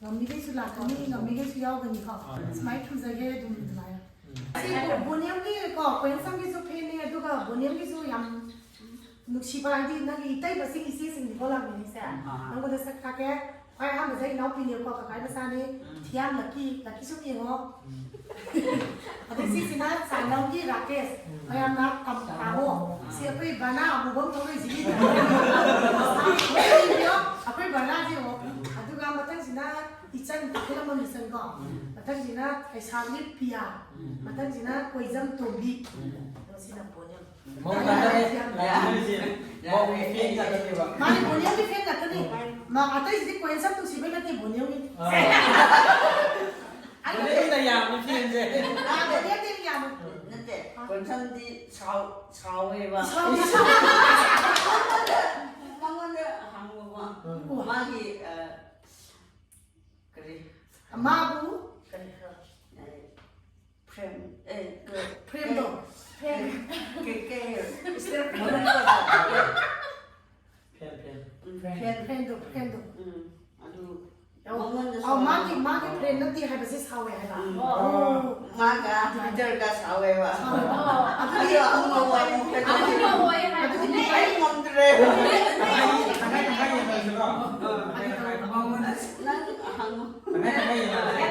ꯉꯝꯃꯤꯈꯩꯁꯨ ꯂꯥꯛꯀꯅꯤ, ꯉꯝꯃꯤꯈꯩꯁꯨ ꯌꯥꯎꯒꯅꯤꯀꯣ꯫ ꯑꯥ꯫ ꯁꯨꯃꯥꯏꯅ ꯊꯝꯖꯒꯦ ꯑꯗꯨꯝ ꯑꯗꯨꯃꯥꯏꯅ꯫ ꯎꯝ꯫ ꯑꯁꯤ ꯕꯣꯅꯤꯌꯝꯒꯤ ꯀꯣ, ꯀꯣꯏꯟꯁꯝꯒꯤꯁꯨ ꯐꯦꯟꯅꯦ, ꯑꯗꯨꯒ ꯕꯣꯅꯤꯌꯝꯒꯤꯁꯨ ꯌꯥꯝ ꯅꯨꯡꯁꯤꯕ, ꯍꯥꯏꯗꯤ ꯅꯪꯒꯤ ꯏꯇꯩꯃꯁꯤꯡ ꯏꯆꯦꯁꯤꯡꯅꯤꯀꯣ ꯂꯥꯛꯃꯤꯟꯅꯩꯁꯦ꯫ ꯑꯥ꯫ ꯅꯪꯉꯣꯟꯗ ꯁꯛ ꯇꯥꯛꯀꯦ꯫ ꯈ꯭ꯋꯥꯏ ꯑꯍꯥꯟꯕꯁꯦ ꯑꯩ ꯏꯅꯥꯎꯄꯤꯅꯦꯕꯀꯣ, ꯀꯀꯥꯏ ꯃꯆꯥꯅꯤ꯫ ꯎꯝ꯫ ꯊꯤꯌꯥꯝ ꯂꯛꯀꯤ, ꯂꯛꯀꯤ ꯁꯨꯝ ꯌꯦꯡꯉꯣ꯫ ꯎꯝ꯫ ꯑꯗꯩ ꯁꯤꯁꯤꯅ ꯆꯥꯏꯅꯝꯒꯤ ꯔꯥꯀꯦꯁ꯫ ꯎꯝ꯫ ꯃꯌꯥꯝꯅ ꯀꯝ-, ꯇꯥꯃꯣ꯫ ꯁꯤ ꯑꯩꯈꯣꯏ ꯕꯔꯅꯥ ꯑꯃꯨꯕ ꯑꯃ ꯊꯣꯛꯂꯛꯏꯁꯤꯒꯤ꯫ ꯑꯩꯈꯣꯏ ꯕꯔꯅꯥꯁꯦ ꯌꯦꯡꯉꯣ꯫ ꯑꯗꯨꯒ ꯃꯊꯪꯁꯤꯅ ꯏꯆꯟ, ꯈꯨꯂꯝꯕꯝ ꯏꯆꯟ ꯀꯣ꯫ ꯎꯝ꯫ ꯃꯊꯪꯁꯤꯅ ꯂꯩꯁꯥꯕꯤ ꯄꯤꯌꯥ꯫ ꯎꯝ꯫ ꯃꯊꯪꯁꯤꯅ ꯀꯣꯏꯖꯝ ꯇꯣꯝꯕꯤ꯫ ꯎꯝ꯫ ꯑꯗꯣ ꯁꯤꯅ ꯕꯣꯅꯤꯌꯝ꯫ ꯃꯧ ꯉꯥꯛꯇꯅꯦ꯫ ꯌꯥꯝꯃꯤꯁꯦ꯫ ꯃꯧꯒꯤ ꯐꯦꯟ ꯉꯥꯛꯇꯅꯦꯕ꯫ ꯃꯥꯅꯤ, ꯕꯣꯅꯤꯌꯝꯒꯤ ꯐꯦꯟ ꯉꯥꯛꯇꯅꯤ꯫ ꯃꯥ ꯑꯇꯩꯁꯤꯗꯤ ꯀꯣꯏꯟꯁꯝ ꯅꯨꯡꯁꯤꯕꯩ ꯅꯠꯇꯦ, ꯕꯣꯅꯤꯌꯝꯒꯤ꯫ ꯑꯥ꯫ ꯑꯩꯅ ꯕꯣꯅꯤꯌꯝꯅ ꯌꯥꯝꯃꯤ ꯐꯦꯟꯁꯦ꯫ ꯑꯥ, ꯕꯣꯅꯤꯌꯝꯗꯤ ꯌꯥꯝꯃꯤ꯫ ꯅꯠꯇꯦ, ꯀꯣꯟꯁꯝꯗꯤ ꯁꯥꯎ-, ꯁꯥꯎꯋꯦꯕ꯫ ꯁꯥꯎꯋꯦ, ꯁꯥꯎꯋꯦ꯫ ꯃꯉꯣꯟꯗ ꯍꯪꯉꯨꯕ꯫ ꯎꯝ꯫ ꯃꯥꯒꯤ, ꯑ, ꯃꯥꯕꯨ ꯀꯔꯤ ꯈꯔ, ꯑꯦ, ꯐ꯭ꯔꯦꯝ, ꯑꯦ, ꯀ-, ꯐ꯭ꯔꯦꯝꯗꯣ꯫ ꯀꯩ, ꯀꯩ, ꯏꯁꯇꯦꯞ ꯐ꯭ꯔꯦꯝ ꯍꯥꯏꯕꯗꯣ꯫ ꯐꯦꯟ, ꯐꯦꯟ꯫ ꯎꯝ, ꯐꯦꯟ꯫ ꯐꯦꯟꯗꯣ, ꯐꯦꯟꯗꯣ꯫ ꯎꯝ, ꯑꯗꯨ ꯑꯧ, ꯃꯉꯣꯟꯗꯁꯨ ꯑꯧ, ꯃꯥꯒꯤ, ꯃꯥꯒꯤ ꯐ꯭ꯔꯦꯟ ꯅꯠꯇꯦ ꯍꯥꯏꯕꯁꯦ ꯁꯥꯎꯋꯦ ꯍꯥꯏꯕ꯫ ꯎꯝ꯫ ꯑꯣ꯫ ꯃꯥꯒ ꯄꯤꯇꯔꯒ ꯁꯥꯎꯋꯦꯕ꯫ ꯁꯥꯎꯋꯦꯕ꯫ ꯑꯣ꯫ ꯑꯗꯨꯗꯤ ꯑꯗꯨ ꯑꯍꯨꯝ ꯑꯃ ꯑꯃꯨꯛ ꯑꯗꯨꯗꯤ ꯍꯥꯏꯗꯣꯛꯑꯗꯤ ꯑꯩ ꯉꯝꯗ꯭ꯔꯦ꯫ ꯇꯪꯈꯥꯏ ꯇꯪꯈꯥꯏ ꯌꯦꯟꯅꯔꯁꯤꯔꯣ? ꯑꯥ꯫ ꯃꯉꯣꯟꯗ ꯅꯪ ꯍꯪꯉꯣ꯫ ꯇꯪꯈꯥꯏ ꯇꯪꯈꯥꯏ ꯌꯦꯟꯅꯔꯁꯦ꯫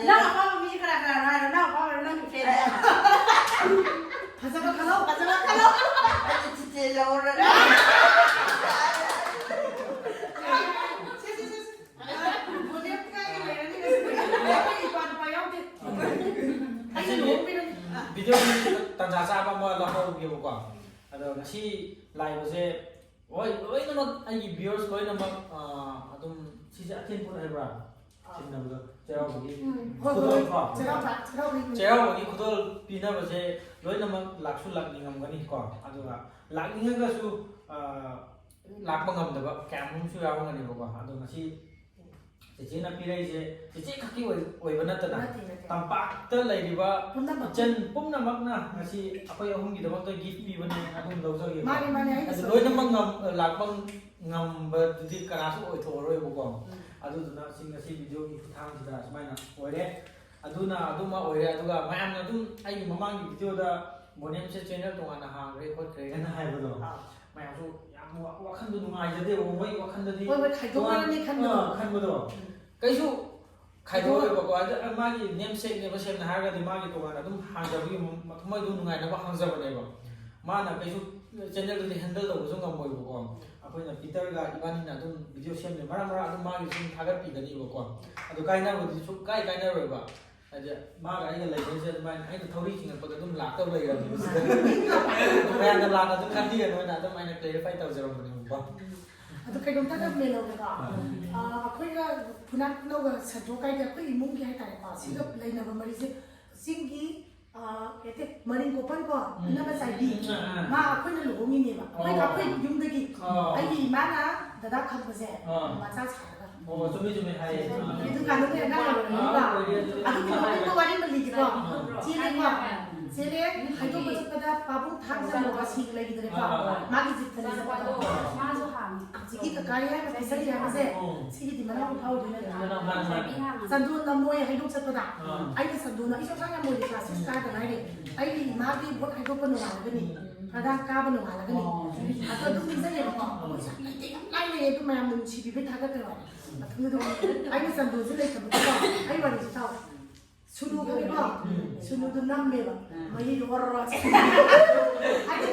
ꯅꯪ ꯑꯄꯥꯝꯕ ꯃꯤꯁꯦ ꯀꯅꯥ ꯀꯅꯥꯅꯣ ꯍꯥꯏꯔꯣ, ꯅꯪ ꯑꯄꯥꯝꯕ ꯅꯪꯒꯤ ꯐꯦꯟ꯫ ꯐꯖꯕ ꯈꯜꯂꯣ, ꯐꯖꯕ ꯈꯜꯂꯣ꯫ ꯑꯩꯗꯤ ꯆꯤꯆꯦ ꯂꯧꯔꯒꯦ꯫ ꯁꯦ, ꯁꯦ, ꯁꯦ, ꯁꯦ꯫ ꯕꯣꯅꯦꯠ ꯀꯥꯏꯒ ꯂꯩꯔꯅꯤ ꯉꯁꯤꯗꯤ꯫ ꯑꯩꯈꯣꯏ ꯏꯄꯥ ꯅꯨꯄꯥ ꯌꯥꯎꯗꯦ꯫ ꯑꯩꯁꯨ ꯂꯨꯍꯣꯡꯕꯤꯔꯅꯤ꯫ ꯚꯤꯗꯤꯑꯣꯒꯤ ꯇꯥꯟꯖꯥ ꯆꯥꯕ ꯑꯃ ꯂꯧꯍꯧꯒꯦꯕꯀꯣ꯫ ꯑꯗꯣ ꯉꯁꯤ ꯂꯥꯛꯏꯕꯁꯦ, ꯍꯣꯏ, ꯂꯣꯏꯅꯃꯛ ꯑꯩꯒꯤ viewers ꯂꯣꯏꯅꯃꯛ, ꯑꯥ, ꯑꯗꯨꯝ ꯁꯤꯁꯦ ꯑꯊꯦꯟꯄꯣꯠ ꯍꯥꯏꯕ꯭ꯔꯥ? ꯊꯤꯟꯅꯕꯗꯣ, ꯆꯩꯔꯥꯎꯕꯒꯤ ꯎꯝ, ꯍꯣꯏ, ꯈꯨꯗꯣꯜ ꯍꯣꯏ, ꯀꯣ꯫ ꯆꯩꯔꯥꯎꯕ, ꯆꯩꯔꯥꯎꯕꯒꯤ ꯈꯨꯗꯣꯜ꯫ ꯆꯩꯔꯥꯎꯕꯒꯤ ꯈꯨꯗꯣꯜ ꯄꯤꯅꯕꯁꯦ ꯂꯣꯏꯅꯃꯛ ꯂꯥꯛꯁꯨ ꯂꯥꯛꯅꯤꯡꯉꯝꯒꯅꯤ ꯀꯣ꯫ ꯑꯗꯨꯒ ꯂꯥꯛꯅꯤꯡꯉꯒꯁꯨ, ꯑꯥ, ꯂꯥꯛꯄ ꯉꯝꯗꯕ ꯀꯌꯥ ꯑꯃꯁꯨ ꯌꯥꯎꯔꯝꯒꯅꯦꯕꯀꯣ꯫ ꯑꯗꯣ ꯉꯁꯤ ꯆꯦꯆꯦꯅ ꯄꯤꯔꯛꯏꯁꯦ ꯆꯦꯆꯦ ꯈꯛꯀꯤ ꯑꯣꯏ-, ꯑꯣꯏꯕ ꯅꯠꯇꯅ ꯅꯠꯇꯦ, ꯅꯠꯇꯦ꯫ ꯇꯝꯄꯥꯛꯇ ꯂꯩꯔꯤꯕ ꯄꯨꯝꯅꯃꯛ꯫ ꯏꯆꯟ ꯄꯨꯝꯅꯃꯛꯅ ꯉꯁꯤ ꯑꯩꯈꯣꯏ ꯑꯍꯨꯝꯒꯤꯗꯃꯛꯇ gift ꯄꯤꯕꯅꯦ, ꯑꯗꯨꯝ ꯂꯧꯖꯒꯦꯀꯣ꯫ ꯃꯥꯅꯦ, ꯃꯥꯅꯦ, ꯑꯩꯅ ꯑꯗꯨ ꯁꯣꯏꯗꯅ꯫ ꯂꯣꯏꯅꯃꯛ ꯉꯝ-, ꯂꯥꯛꯄ ꯉꯝꯕꯗꯨꯗꯤ ꯀꯅꯥꯁꯨ ꯑꯣꯏꯊꯣꯛꯑꯔꯣꯏꯕꯀꯣ꯫ ꯎꯝ꯫ ꯑꯗꯨꯗꯨꯅ ꯁꯤ ꯉꯁꯤ ꯚꯤꯗꯤꯑꯣꯒꯤ ꯈꯨꯠꯊꯥꯡꯁꯤꯗ ꯁꯨꯃꯥꯏꯅ ꯑꯣꯏꯔꯦ꯫ ꯑꯗꯨꯅ ꯑꯗꯨꯃ ꯑꯣꯏꯔꯦ꯫ ꯑꯗꯨꯒ ꯃꯌꯥꯝꯅ ꯑꯗꯨꯝ ꯑꯩꯒꯤ ꯃꯃꯥꯡꯒꯤ ꯚꯤꯗꯤꯑꯣꯗ ꯕꯣꯅꯦꯝꯁꯦ channel ꯇꯣꯉꯥꯟꯅ ꯍꯥꯡꯈ꯭ꯔꯦ ꯈꯣꯠꯈ꯭ꯔꯦꯅ ꯍꯥꯏꯕꯗꯣ, ꯑꯥ꯫ ꯃꯌꯥꯝꯁꯨ ꯌꯥꯝ ꯋꯥ-, ꯋꯥꯈꯟꯗꯣ ꯅꯨꯡꯉꯥꯏꯖꯗꯦꯕ, ꯃꯣꯏ ꯋꯥꯈꯟꯗꯗꯤ ꯍꯣꯏ, ꯍꯣꯏ, ꯈꯥꯏꯗꯣꯛꯅꯔꯅꯤ ꯈꯟꯕꯗꯣ꯫ ꯑꯥ, ꯈꯟꯕꯗꯣ꯫ ꯎꯝ꯫ ꯀꯩꯁꯨ ꯈꯥꯏꯗꯣꯛꯑꯣꯏꯕꯀꯣ꯫ ꯑꯗ ꯃꯥꯒꯤ namesake ꯅꯦꯕ, ꯁꯦꯡꯅ ꯍꯥꯏꯔꯒꯗꯤ ꯃꯥꯒꯤ ꯇꯣꯉꯥꯟꯅ ꯑꯗꯨꯝ ꯍꯥꯡꯖꯕꯒꯤ ꯃ-, ꯃꯊꯃꯣꯏꯗꯣ ꯅꯨꯡꯉꯥꯏꯅꯕ ꯍꯥꯡꯖꯕꯅꯦꯕ꯫ ꯃꯥꯅ ꯀꯩꯁꯨ channel ꯗꯨꯗꯤ handle ꯇꯧꯕꯁꯨ ꯉꯝꯃꯣꯏꯕꯀꯣ꯫ ꯑꯩꯈꯣꯏꯅ ꯄꯤꯇꯔꯒ ꯏꯕꯥꯅꯤꯅ ꯑꯗꯨꯝ ꯚꯤꯗꯤꯑꯣ ꯁꯦꯝꯗꯣꯏ, ꯃꯔꯛ ꯃꯔꯛ ꯑꯗꯨꯝ ꯃꯥꯒꯤ ꯁꯨꯝ ꯊꯥꯒꯠꯄꯤꯒꯅꯤꯕꯀꯣ꯫ ꯑꯗꯨ ꯀꯥꯏꯅꯕꯗꯨꯗꯤ ꯁꯨꯡꯀꯥꯏ ꯀꯥꯏꯅꯔꯣꯏꯕ꯫ ꯍꯥꯏꯗꯤ ꯃꯥꯒ ꯑꯩꯒ ꯂꯩꯕꯁꯦ ꯑꯗꯨꯃꯥꯏꯅ ꯑꯩꯅ ꯊꯧꯔꯤ ꯆꯤꯡꯉꯛꯄꯗ ꯑꯗꯨꯝ ꯂꯥꯛꯇꯕ ꯂꯩꯔꯕꯅꯦ ꯁꯤꯗ꯫ ꯃꯌꯥꯝꯅ ꯂꯥꯟꯅ ꯑꯗꯨꯝ ꯈꯟꯕꯤꯒꯅꯣꯅ ꯑꯗꯨꯝ ꯑꯩꯅ clarify ꯇꯧꯖꯔꯝꯕꯅꯦꯕꯀꯣ꯫ ꯑꯗꯨ ꯀꯩꯅꯣꯝꯇꯒ ꯃꯦꯜꯍꯧꯒꯦꯀꯣ꯫ ꯑꯥ꯫ ꯑꯥ, ꯑꯩꯈꯣꯏꯒ ꯐꯨꯅꯥꯠ ꯂꯧꯒ ꯁꯟꯇꯣꯛ ꯀꯥꯏꯗ ꯑꯩꯈꯣꯏ ꯏꯃꯨꯡꯒꯤ ꯍꯥꯏꯇꯥꯔꯦꯀꯣ, ꯁꯤꯒ ꯎꯝ꯫ ꯂꯩꯅꯕ ꯃꯔꯤꯁꯦ ꯆꯤꯡꯒꯤ, ꯑꯥ, ꯀꯩ ꯍꯥꯏꯇꯦ, ꯃꯔꯤꯡ ꯀꯣꯄꯟ ꯀꯣ, ꯎꯝ꯫ ꯏꯅꯝꯃ ꯆꯥꯏꯕꯤ꯫ ꯎꯝ, ꯑꯥ, ꯑꯥ꯫ ꯃꯥ ꯑꯩꯈꯣꯏꯅ ꯂꯨꯍꯣꯡꯉꯤꯅꯦꯕ꯫ ꯑꯩꯈꯣꯏ, ꯑꯣ꯫ ꯑꯩꯈꯣꯏ ꯌꯨꯝꯗꯒꯤ ꯑꯣ꯫ ꯑꯩꯒꯤ ꯏꯃꯥꯅ ꯗꯗꯥ ꯈꯪꯕꯁꯦ ꯑꯥ꯫ ꯃꯆꯥ ꯁꯥꯔꯒ ꯑꯣ, ꯆꯨꯝꯃꯤ, ꯆꯨꯝꯃꯤ ꯍꯥꯏꯌꯦ꯫ ꯑꯥ꯫ ꯑꯗꯨꯀꯥꯟꯗ ꯅꯣꯏ ꯑꯉꯥꯡ ꯑꯣꯏꯔꯝꯒꯅꯤꯀꯣ꯫ ꯑꯥ, ꯑꯣꯏꯔꯦ, ꯑꯣꯏꯔꯦ꯫ ꯑꯗꯨꯒꯤ ꯅꯣꯛꯅꯤꯡꯕ ꯋꯥꯔꯤ ꯑꯃ ꯂꯤꯒꯦꯀꯣ꯫ ꯑꯥ꯫ ꯆꯦꯜꯂꯦꯀꯣ꯫ ꯆꯦꯜꯂꯦ, ꯍꯥꯏꯗꯣꯛꯄ ꯆꯠꯄꯗ ꯄꯥꯕꯨꯡ ꯊꯥꯡꯖ ꯃꯣꯕꯥ ꯁꯤꯒ ꯂꯩꯈꯤꯗ꯭ꯔꯦꯀꯣ꯫ ꯑꯥ꯫ ꯃꯥꯒꯤ ꯖꯤꯞꯇꯅꯤ ꯆꯠꯄꯗꯣ꯫ ꯃꯥꯁꯨ ꯍꯥꯡꯉꯤ꯫ ꯍꯧꯖꯤꯛꯀꯤ ꯀꯀꯥ ꯌꯥꯏꯃ ꯄꯤꯖꯔꯤ ꯍꯥꯏꯕꯁꯦ, ꯑꯣ꯫ ꯁꯤꯒꯤꯗꯤ ꯃꯅꯥꯎ ꯐꯥꯎꯗꯣꯏ ꯅꯠꯇ꯭ꯔꯥ? ꯃꯅꯥꯎ ꯐꯥꯎꯗꯣꯏ꯫ ꯆꯟꯗꯣꯟ ꯅꯝꯃꯣꯏ ꯍꯥꯏꯗꯣꯛ ꯆꯠꯄꯗ꯫ ꯑꯥ꯫ ꯑꯩꯅ ꯆꯟꯗꯣꯟ, ꯑꯩꯁꯨ ꯑꯉꯥꯡ ꯌꯥꯝ ꯑꯣꯏꯔꯤ, class six ꯀꯥꯗ ꯉꯥꯏꯔꯤ꯫ ꯑꯩꯒꯤ ꯏꯃꯥꯒꯤ ꯚꯣꯠ ꯍꯥꯏꯗꯣꯛꯄ ꯅꯣꯡꯉꯥꯜꯂꯒꯅꯤ꯫ ꯄ꯭ꯔꯙꯥꯟ ꯀꯥꯕ ꯅꯣꯡꯉꯥꯜꯂꯒꯅꯤ꯫ ꯑꯗꯣ ꯑꯗꯨꯝ ꯅꯤꯡꯁꯤꯡꯉꯦꯕꯀꯣ꯫ ꯑꯩꯈꯣꯏ ꯁꯥꯏ ꯂꯩꯇꯦ, ꯌꯥꯝ ꯂꯥꯏꯅꯩꯌꯦ, ꯑꯗꯨ ꯃꯌꯥꯝꯅ ꯅꯨꯡꯁꯤꯕꯤꯕꯩ ꯊꯥꯒꯠꯇꯅ꯫ ꯃꯇꯝꯗꯨꯗ ꯑꯩꯅ ꯆꯟꯗꯣꯟꯁꯦ ꯂꯩꯇꯕꯗꯀꯣ, ꯑꯩ ꯋꯥꯔꯤꯁꯦ ꯇꯥꯎ꯫ ꯁꯨꯅꯨ ꯈꯪꯉꯤꯀꯣ? ꯁꯨꯅꯨꯗꯨ ꯅꯝꯃꯦꯕ꯫ ꯃꯍꯤꯗꯣ ꯑꯣꯔꯣꯔꯣ ꯆꯠꯈꯤꯕ꯫ ꯍꯥꯏꯗꯤ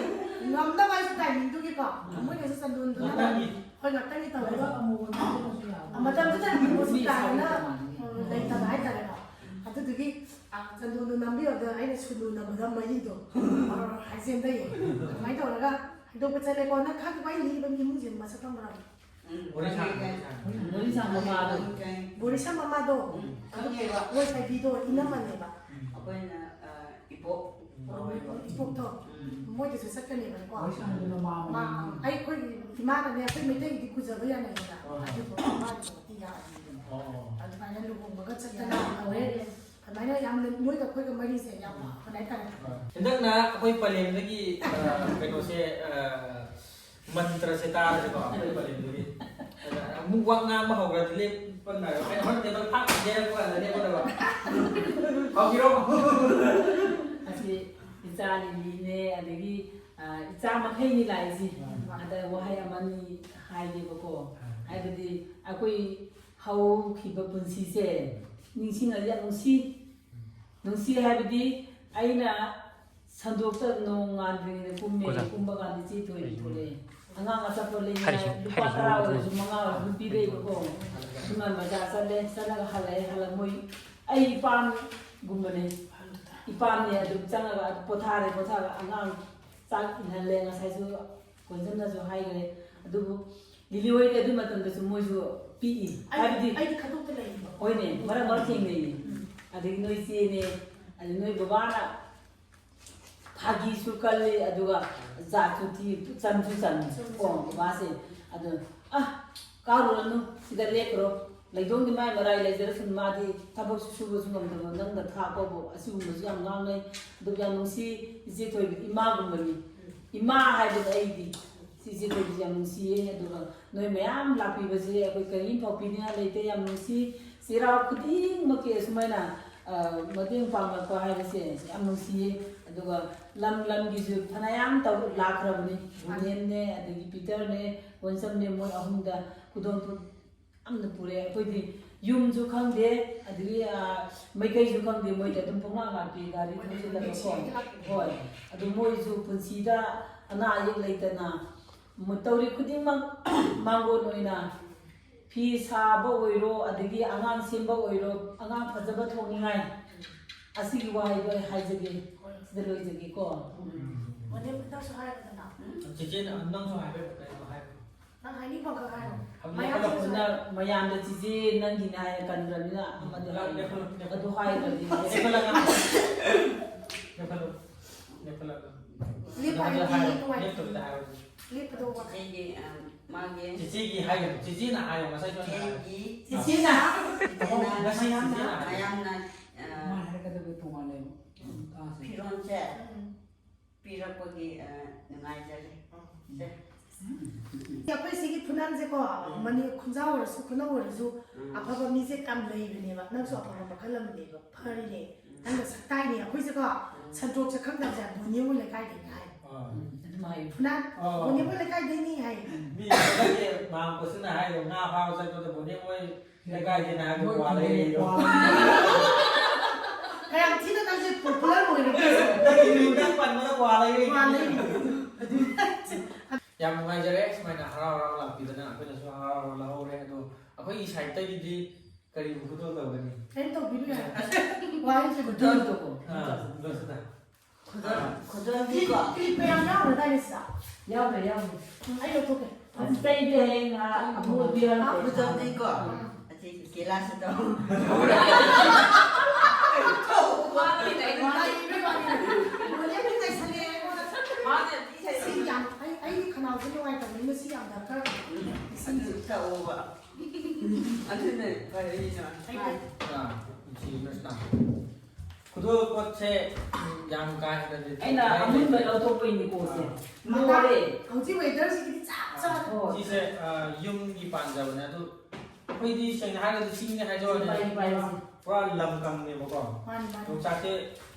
ꯉꯝꯗꯕ ꯍꯥꯏꯁꯦ timingꯗꯨꯒꯤꯀꯣ꯫ ꯊꯃꯣꯏꯗꯁꯨ ꯆꯟꯗꯣꯟꯗꯨ ꯅꯝꯃꯦ꯫ ꯉꯥꯛꯇꯪꯒꯤ꯫ ꯍꯣꯏ, ꯉꯥꯛꯇꯪꯒꯤ ꯇꯧꯕꯗꯣ꯫ ꯃꯇꯝꯗꯨꯗ ꯃꯣꯏꯁꯨ ꯀꯥ ꯍꯦꯟꯅ, ꯎꯝ, ꯂꯩꯇꯕ ꯍꯥꯏꯇꯥꯔꯦꯀꯣ꯫ ꯑꯗꯨꯗꯨꯒꯤ, ꯑ, ꯆꯟꯗꯣꯟꯗꯣ ꯅꯝꯕꯤꯔꯕꯗ ꯑꯩꯅ ꯁꯨꯅꯨ ꯅꯝꯕꯗ ꯃꯍꯤꯗꯣ ꯑꯣꯔꯣꯔꯣ ꯍꯥꯏ ꯆꯦꯟꯊꯩꯌꯦ꯫ ꯑꯗꯨꯃꯥꯏꯅ ꯇꯧꯔꯒ ꯍꯥꯏꯗꯣꯛꯄ ꯆꯠꯂꯦꯀꯣ꯫ ꯅꯪ ꯈꯪꯗꯕ ꯑꯩ ꯂꯤꯔꯤꯕ ꯏꯃꯨꯡꯁꯦ ꯃꯁꯛ ꯈꯪꯕ꯭ꯔꯥ? ꯕꯣꯔꯤꯁꯥꯡ, ꯕꯣꯔꯤꯁꯥꯡ ꯃꯃꯥꯗꯣ꯫ ꯕꯣꯔꯤꯁ ꯃꯃꯥꯗꯣ, ꯎꯝ, ꯈꯪꯉꯦꯕ꯫ ꯃꯣꯏ ꯁꯥꯏꯕꯤꯗꯣ ꯏꯅꯝꯃꯅꯦꯕ꯫ ꯑꯩꯈꯣꯏꯅ, ꯑ, ꯏꯕꯣꯛ ꯀꯧꯋꯦꯕ꯫ ꯏꯕꯣꯛꯇꯣ ꯎꯝ꯫ ꯃꯣꯏꯗꯁꯨ ꯆꯠꯀꯅꯦꯕꯀꯣ꯫ ꯕꯣꯔꯤꯁꯥꯡꯗꯨꯅ ꯃꯥ ꯃꯥ, ꯃꯃꯥ꯫ ꯑꯩꯈꯣꯏ ꯏꯃꯥꯅꯅꯦ, ꯑꯩꯈꯣꯏ ꯃꯩꯇꯩꯒꯤꯗꯤ ꯀꯨꯖꯕ ꯌꯥꯅꯩꯗꯅ꯫ ꯑꯣ꯫ ꯑꯗꯨꯗꯣ ꯃꯥꯒꯤꯗꯃꯛꯇꯤ ꯌꯥꯗꯦ꯫ ꯑꯣ꯫ ꯑꯗꯨꯃꯥꯏꯅ ꯂꯨꯍꯣꯡꯕꯒ ꯆꯠꯇꯅ ꯇꯧꯔꯦ꯫ ꯑꯗꯨꯃꯥꯏꯅ ꯌꯥꯝꯅ ꯅꯣꯏꯒ ꯑꯩꯈꯣꯏꯒ ꯃꯔꯤꯁꯦ ꯌꯥꯝ ꯐꯕ ꯍꯥꯏꯇꯥꯔꯦ꯫ ꯍꯟꯗꯛꯅ ꯑꯩꯈꯣꯏ ꯄꯂꯦꯝꯗꯒꯤ, ꯑ, ꯀꯩꯅꯣꯁꯦ, ꯑ, ꯃꯟꯇ꯭ꯔꯁꯦ ꯇꯥꯔꯁꯦꯀꯣ, ꯑꯩꯈꯣꯏ ꯄꯂꯦꯝꯗꯒꯤ꯫ ꯑꯗ ꯑꯃꯨꯛ ꯋꯥ ꯉꯥꯡꯕ ꯍꯧꯈ꯭ꯔꯗꯤ ꯂꯦꯞꯄ ꯅꯥꯏꯔꯣꯏ꯫ ꯑꯩꯅ ꯍꯣꯔꯦꯟ table ꯐꯥꯛ ꯌꯩꯔꯛꯄ ꯀꯥꯟꯗ ꯂꯦꯞꯀꯗꯕ꯫ ꯍꯧꯈꯤꯔꯣ? ꯑꯁꯤ ꯏꯆꯥ ꯂꯤꯂꯤꯅꯦ, ꯑꯗꯒꯤ, ꯑ, ꯏꯆꯥ ꯃꯈꯩꯅꯤ ꯂꯥꯛꯏꯁꯤ꯫ ꯑꯗ ꯋꯥꯍꯩ ꯑꯃꯅꯤ ꯍꯥꯏꯒꯦꯕꯀꯣ꯫ ꯍꯥꯏꯕꯗꯤ ꯑꯩꯈꯣꯏ ꯍꯧꯈꯤꯕ ꯄꯨꯟꯁꯤꯁꯦ ꯅꯤꯡꯁꯤꯡꯉꯗꯤ ꯌꯥꯝ ꯅꯨꯡꯁꯤ꯫ ꯅꯨꯡꯁꯤ ꯍꯥꯏꯕꯗꯤ ꯑꯩꯅ ꯁꯟꯗꯣꯛꯇ ꯅꯣꯡ ꯉꯥꯟꯗ꯭ꯔꯤꯉꯩꯗ ꯀꯨꯝꯃꯦ꯫ ꯑꯣꯖꯥ꯫ ꯀꯨꯝꯕ ꯀꯥꯟꯗ ꯏꯆꯦ ꯊꯣꯏꯅ ꯊꯣꯛꯂꯛꯑꯦ꯫ ꯑꯉꯥꯡ ꯑꯆꯥꯄꯣꯠ ꯂꯩꯅꯤꯡꯉꯥꯏ ꯍꯥꯏꯔꯤꯁꯤ, ꯂꯨꯄꯥ ꯍꯥꯏꯔꯤꯁꯤ ꯇꯔꯥ ꯃꯣꯏ ꯑꯣꯏꯔꯁꯨ ꯃꯉꯥ ꯑꯣꯏꯔꯁꯨ ꯑꯗꯨꯝ ꯄꯤꯔꯛꯏꯕꯀꯣ꯫ ꯑꯗꯨꯃꯥꯏꯅ ꯕꯖꯥꯔ ꯆꯠꯂꯦ, ꯆꯠꯂꯒ ꯍꯜꯂꯛꯑꯦ, ꯍꯜꯂꯛ ꯃꯣꯏ ꯑꯩ ꯏꯄꯥꯝꯒꯨꯝꯕꯅꯦ꯫ ꯏꯄꯥꯝꯅꯦ ꯑꯗꯨꯝ ꯆꯪꯉꯒ ꯄꯣꯊꯥꯔꯦ, ꯄꯣꯊꯥꯔꯒ ꯑꯉꯥꯡ ꯆꯥꯛ ꯏꯟꯍꯜꯂꯦ꯫ ꯉꯁꯥꯏꯁꯨ ꯀꯣꯟꯖꯝꯅꯁꯨ ꯍꯥꯏꯈ꯭ꯔꯦ꯫ ꯑꯗꯨꯕꯨ ꯂꯤꯂꯤ ꯍꯣꯏꯗꯤ ꯑꯗꯨ ꯃꯇꯝꯗꯁꯨ ꯃꯣꯏꯁꯨ ꯄꯤꯛꯏ꯫ ꯍꯥꯏꯕꯗꯤ ꯑꯩꯗꯤ ꯈꯟꯗꯣꯛꯇ ꯂꯩꯌꯦꯕ꯫ ꯍꯣꯏꯅꯦ, ꯃꯔꯛ ꯃꯔꯛ ꯊꯦꯡꯅꯩꯌꯦ꯫ ꯑꯗꯒꯤ ꯅꯣꯏ ꯆꯦꯅꯦ, ꯑꯗꯩ ꯅꯣꯏ ꯕꯕꯥꯅ ꯐꯥꯒꯤꯁꯨ ꯀꯜꯂꯤ, ꯑꯗꯨꯒ ꯖꯥꯠꯁꯨ ꯊꯤ, ꯆꯝꯁꯨ ꯆꯝꯃꯤ꯫ ꯀꯣ ꯕꯕꯥꯁꯦ꯫ ꯑꯗꯣ ꯑ ꯀꯥꯔꯨꯔꯅꯨ, ꯁꯤꯗ ꯂꯦꯞꯈ꯭ꯔꯣ꯫ ꯂꯩꯗꯣꯡꯗꯤ ꯃꯥꯏ ꯃꯔꯥꯏ ꯂꯩꯖꯔꯁꯅꯨ, ꯃꯥꯗꯤ ꯊꯕꯛꯁꯨ ꯁꯨꯕꯁꯨ ꯉꯝꯗꯕ, ꯅꯪꯅ ꯊꯥꯛꯄꯕꯨ꯫ ꯑꯁꯤꯒꯨꯝꯕꯁꯨ ꯌꯥꯝ ꯉꯥꯡꯅꯩ꯫ ꯑꯗꯨꯕꯨ ꯌꯥꯝ ꯅꯨꯡꯁꯤ, ꯏꯆꯦ ꯊꯣꯏꯕꯤ ꯏꯃꯥꯒꯨꯝꯕꯅꯤ꯫ ꯏꯃꯥ ꯍꯥꯏꯕꯗ ꯑꯩꯗꯤ ꯁꯤ ꯏꯆꯦ ꯊꯣꯏꯕꯤꯁꯦ ꯌꯥꯝ ꯅꯨꯡꯁꯤꯌꯦ꯫ ꯑꯗꯨꯒ ꯅꯣꯏ ꯃꯌꯥꯝ ꯂꯥꯛꯄꯤꯕꯁꯦ ꯑꯩꯈꯣꯏ ꯀꯔꯤꯝ ꯐꯥꯎ ꯄꯤꯅꯤꯡꯉꯥꯏ ꯂꯩꯇꯦ꯫ ꯌꯥꯝ ꯅꯨꯡꯁꯤ꯫ ꯆꯩꯔꯥꯎ ꯈꯨꯗꯤꯡꯃꯛꯀꯤ ꯑꯁꯨꯃꯥꯏꯅ, ꯑ, ꯃꯇꯦꯡ ꯄꯥꯡꯂꯛꯄ ꯍꯥꯏꯕꯁꯦ ꯌꯥꯝ ꯅꯨꯡꯁꯤꯌꯦ꯫ ꯑꯗꯨꯒ ꯂꯝ ꯂꯝꯒꯤꯁꯨ ꯐꯅꯌꯥꯝ ꯇꯧ ꯂꯥꯛꯈ꯭ꯔꯕꯅꯤ꯫ ꯕꯣꯅꯦꯝꯅꯦ, ꯑꯗꯒꯤ ꯄꯤꯇꯔꯅꯦ, ꯋꯣꯟꯁꯝꯅꯦ, ꯃꯣꯏ ꯑꯍꯨꯝꯗ ꯈꯨꯗꯣꯜ ꯄꯣꯠ ꯌꯥꯝꯅ ꯄꯨꯔꯛꯑꯦ꯫ ꯑꯩꯈꯣꯏꯗꯤ ꯌꯨꯝꯁꯨ ꯈꯪꯗꯦ, ꯑꯗꯒꯤ, ꯑ, ꯃꯥꯏꯀꯩꯁꯨ ꯈꯪꯗꯦ, ꯃꯣꯏꯗꯤ ꯑꯗꯨꯝ ꯄꯣꯡꯂꯥꯛ ꯂꯥꯛꯄꯤ ꯒꯥꯔꯤ ꯊꯧꯖꯤꯜꯂꯒꯀꯣ꯫ ꯍꯣꯏ, ꯑꯗꯨ ꯃꯣꯏꯁꯨ ꯄꯨꯟꯁꯤꯗ ꯑꯅꯥ ꯑꯌꯦꯛ ꯂꯩꯇꯅ ꯃ-, ꯇꯧꯔꯤ ꯈꯨꯗꯤꯡꯃꯛ ꯃꯥꯡꯒꯣꯟ ꯑꯣꯏꯅ ꯐꯤ ꯁꯥꯕ ꯑꯣꯏꯔꯣ, ꯑꯗꯒꯤ ꯑꯉꯥꯡ ꯁꯦꯝꯕ ꯑꯣꯏꯔꯣ, ꯑꯉꯥꯡ ꯐꯖꯕ ꯊꯣꯛꯅꯤꯡꯉꯥꯏ꯫ ꯑꯁꯤꯒꯤ ꯋꯥꯍꯩꯗꯣ ꯑꯩ ꯍꯥꯏꯖꯒꯦ, ꯁꯤꯗ ꯂꯣꯏꯖꯒꯦꯀꯣ꯫ ꯃꯅꯦꯝ, ꯅꯪꯁꯨ ꯍꯥꯏꯔꯣꯗꯅ꯫ ꯆꯦꯆꯦꯅ ꯅꯪꯁꯨ ꯍꯥꯏꯕ ꯀꯩꯅꯣ ꯍꯥꯏꯕ꯫ ꯅꯪ ꯍꯥꯏꯅꯤꯡꯕ ꯑꯃꯈꯛ ꯍꯥꯏꯔꯣ꯫ ꯍꯧꯖꯤꯛ ꯃꯌꯥꯝ ꯂꯦꯞꯈꯠꯂꯣ꯫ ꯄꯨꯟꯅ ꯃꯌꯥꯝꯗ ꯆꯤꯆꯦ ꯅꯪꯒꯤꯅꯦ ꯍꯥꯏꯅ ꯀꯟꯈ꯭ꯔꯕꯅꯤꯅ ꯑꯃꯗꯤ ꯂꯦꯞꯈꯠꯂꯣ, ꯍꯥꯏꯔꯣ꯫ ꯂꯦꯞꯈꯠꯂꯣ꯫ ꯑꯗꯨ ꯍꯥꯏꯈ꯭ꯔꯗꯤ ꯂꯦꯞꯈꯠꯂꯒ꯫ ꯂꯦꯞꯈꯠꯂꯣ꯫ ꯂꯦꯞꯈꯠꯂꯒ꯫ ꯂꯦꯞꯄ ꯑꯗꯨ ꯍꯥꯏꯕꯗꯤ ꯍꯥꯏꯔꯣ꯫ ꯅꯨꯡꯉꯥꯏꯇꯦ꯫ ꯂꯦꯞꯇꯕꯤꯗ ꯍꯥꯏꯔꯣ꯫ ꯂꯦꯞꯄꯗꯣ ꯋꯥ- ꯆꯤꯆꯦꯒꯤ, ꯑ, ꯃꯥꯒꯤ ꯆꯤꯆꯦꯒꯤ ꯍꯥꯏꯒꯅꯨ꯫ ꯆꯤꯆꯦꯅ ꯍꯥꯏꯌꯣ꯫ ꯉꯁꯥꯏꯁꯨ ꯑꯩꯅ ꯍꯥꯏꯔꯣ꯫ ꯆꯤꯆꯦꯒꯤ ꯑꯣ, ꯉꯁꯤ ꯆꯤꯆꯦꯅ ꯍꯥꯏꯌꯣ꯫ ꯃꯌꯥꯝꯅ, ꯑ, ꯃꯥ ꯍꯥꯏꯔꯛꯀꯗꯕꯗꯣ ꯇꯣꯉꯥꯟꯅ ꯂꯩꯕ꯫ ꯇꯥꯁꯦ꯫ ꯐꯤꯔꯣꯟꯁꯦ ꯎꯝ꯫ ꯄꯤꯔꯛꯄꯒꯤ, ꯑ, ꯅꯨꯡꯉꯥꯏꯖꯔꯦ꯫ ꯎꯝ꯫ ꯁꯦ꯫ ꯑꯩꯈꯣꯏ ꯁꯤꯒꯤ ꯐꯨꯅꯥꯟꯁꯦꯀꯣ, ꯎꯝ꯫ ꯃꯅꯤ ꯈꯨꯟꯖꯥ ꯑꯣꯏꯔꯁꯨ, ꯈꯨꯅꯧ ꯑꯣꯏꯔꯁꯨ, ꯎꯝ꯫ ꯑꯐꯕ ꯃꯤꯁꯦ ꯌꯥꯝ ꯂꯩꯕꯅꯦꯕ꯫ ꯅꯪꯁꯨ ꯑꯐꯕ ꯃꯈꯜ ꯑꯃꯅꯦꯕ꯫ ꯐꯔꯤꯅꯦ꯫ ꯎꯝ꯫ ꯅꯪꯅ ꯁꯛ ꯇꯥꯛꯏꯅꯦ꯫ ꯑꯩꯈꯣꯏꯁꯦꯀꯣ, ꯎꯝ꯫ ꯁꯟꯇ꯭ꯔꯣꯛꯁꯦ ꯈꯪꯗꯕꯁꯦ ꯕꯣꯅꯤ ꯍꯣꯏ ꯂꯩꯀꯥꯏꯗꯩꯅꯦ ꯍꯥꯏ꯫ ꯑꯥ꯫ ꯎꯝ, ꯑꯗꯨꯝ ꯍꯥꯏꯌꯨ꯫ ꯐꯨꯅꯥꯟ, ꯑꯥ꯫ ꯕꯣꯅꯤ ꯍꯣꯏ ꯂꯩꯀꯥꯏꯗꯩꯅꯦ ꯍꯥꯏ꯫ ꯃꯤ ꯑꯃꯗꯒꯤ ꯃꯥꯝ ꯀꯣꯁꯤꯟꯅ ꯍꯥꯏꯗꯣ, ꯉꯥ ꯐꯥꯕ ꯆꯠꯄꯗ ꯕꯣꯅꯤ ꯍꯣꯏ ꯂꯩꯀꯥꯏꯗꯩꯅꯦ ꯍꯥꯏꯕꯗꯣ ꯃꯣꯏ ꯋꯥ ꯂꯩꯔꯦ꯫ ꯋꯥ ꯂꯩꯔꯦ꯫ ꯀꯌꯥꯝ ꯊꯤꯅ ꯅꯪꯁꯦ popular ꯑꯣꯏꯔꯒꯦ꯫ ꯅꯪꯒꯤ ꯃꯤꯡꯗꯪ ꯄꯟꯕꯗ ꯋꯥ ꯂꯩꯔꯦ꯫ ꯋꯥ ꯂꯩꯔꯦ꯫ ꯑꯗꯨ ꯌꯥꯝ ꯅꯨꯡꯉꯥꯏꯖꯔꯦ ꯁꯨꯃꯥꯏꯅ ꯍꯔꯥꯎ ꯍꯔꯥꯎ ꯂꯥꯛꯄꯤꯗꯅ, ꯑꯩꯈꯣꯏꯅꯁꯨ ꯍꯔꯥꯎ ꯍꯔꯥꯎ ꯂꯧꯍꯧꯔꯦ꯫ ꯑꯗꯣ ꯑꯩꯈꯣꯏꯒꯤ side ꯇꯒꯤꯗꯤ ꯀꯔꯤꯕꯨ ꯈꯨꯗꯣꯜ ꯇꯧꯒꯅꯤ? ꯀꯩꯝ ꯇꯧꯕꯤꯔꯣꯏ꯫ ꯋꯥꯍꯩꯁꯦ ꯈꯨꯗꯣꯜ꯫ ꯑꯥ, ꯈꯨꯗꯣꯜꯁꯤꯗ꯫ ꯈꯨꯗꯣꯜ, ꯈꯨꯗꯣꯜꯗꯤꯀꯣ꯫ Clip, clip ꯃꯌꯥꯝ ꯌꯥꯎꯈ꯭ꯔꯗꯥꯏꯅꯦ ꯁꯤꯗ? ꯌꯥꯎꯈ꯭ꯔꯦ, ꯌꯥꯎꯈ꯭ꯔꯦ꯫ ꯎꯝ, ꯑꯩ ꯂꯧꯊꯣꯛꯀꯦ꯫ ꯑꯗꯨ ꯇꯩꯗꯦ ꯍꯌꯦꯡ, ꯑꯥ, ꯑꯃꯨꯛ ꯄꯤꯔꯛꯀꯦ꯫ ꯈꯨꯗꯣꯜꯗꯤꯀꯣ꯫ ꯎꯝ꯫ ꯑꯁꯤ ꯀꯦꯂꯥꯁꯤꯗ꯫ ꯃꯥꯅ ꯏꯕ ꯋꯥꯅꯤ꯫ ꯂꯣꯏꯅ ꯇꯩꯁꯜꯂꯦ ꯑꯩꯉꯣꯟꯗ꯫ ꯃꯥꯅ ꯌꯥꯝ ꯊꯤ ꯁꯤ ꯁꯩꯁꯜꯂꯦ꯫ ꯌꯥꯝ, ꯑꯩ, ꯑꯩꯒꯤ ꯈꯅꯥꯎꯁꯦ ꯅꯨꯡꯉꯥꯏꯇꯕꯅꯤꯅ ꯁꯤ ꯌꯥꯝ ꯗꯔꯀꯥꯔ ꯑꯣꯏ꯫ ꯑꯗꯨ ꯊꯛꯑꯣꯕ꯫ ꯑꯗꯨꯅ ꯐꯩꯅ꯫ ꯑꯥ, ꯁꯤ ꯅꯁꯅꯥ꯫ ꯈꯨꯗꯣꯜ ꯄꯣꯠꯁꯦ ꯌꯥꯝ ꯀꯥ ꯍꯦꯟꯅꯗꯤ ꯑꯩꯅ ꯊꯣꯛꯑꯦ꯫ ꯑꯃꯨꯟꯕ ꯂꯧꯊꯣꯛꯄꯩꯅꯤꯀꯣ ꯁꯦ꯫ ꯂꯣꯏꯔꯦ꯫ ꯍꯧꯖꯤꯛ ꯋꯦꯗꯔꯁꯤꯒꯤꯗꯤ ꯆꯞ ꯆꯥꯔꯦ꯫ ꯍꯣꯏ꯫ ꯁꯤꯁꯦ ꯑ, ꯌꯨꯝꯒꯤ ꯄꯥꯟꯖꯕꯅꯦ꯫ ꯑꯗꯨ ꯑꯩꯈꯣꯏꯗꯤ ꯁꯦꯡꯅ ꯍꯥꯏꯔꯒꯗꯤ ꯆꯤꯡꯅꯦ ꯍꯥꯏꯖꯕ ꯋꯥꯅꯤ꯫ ꯄꯥꯏ, ꯄꯥꯏ, ꯄꯥꯏ꯫ ꯄꯨꯔꯥ ꯂꯝ ꯀꯪꯅꯦꯕꯀꯣ꯫ ꯃꯥꯅꯤ, ꯃꯥꯅꯤ꯫ ꯌꯣꯡꯆꯥꯛꯁꯦ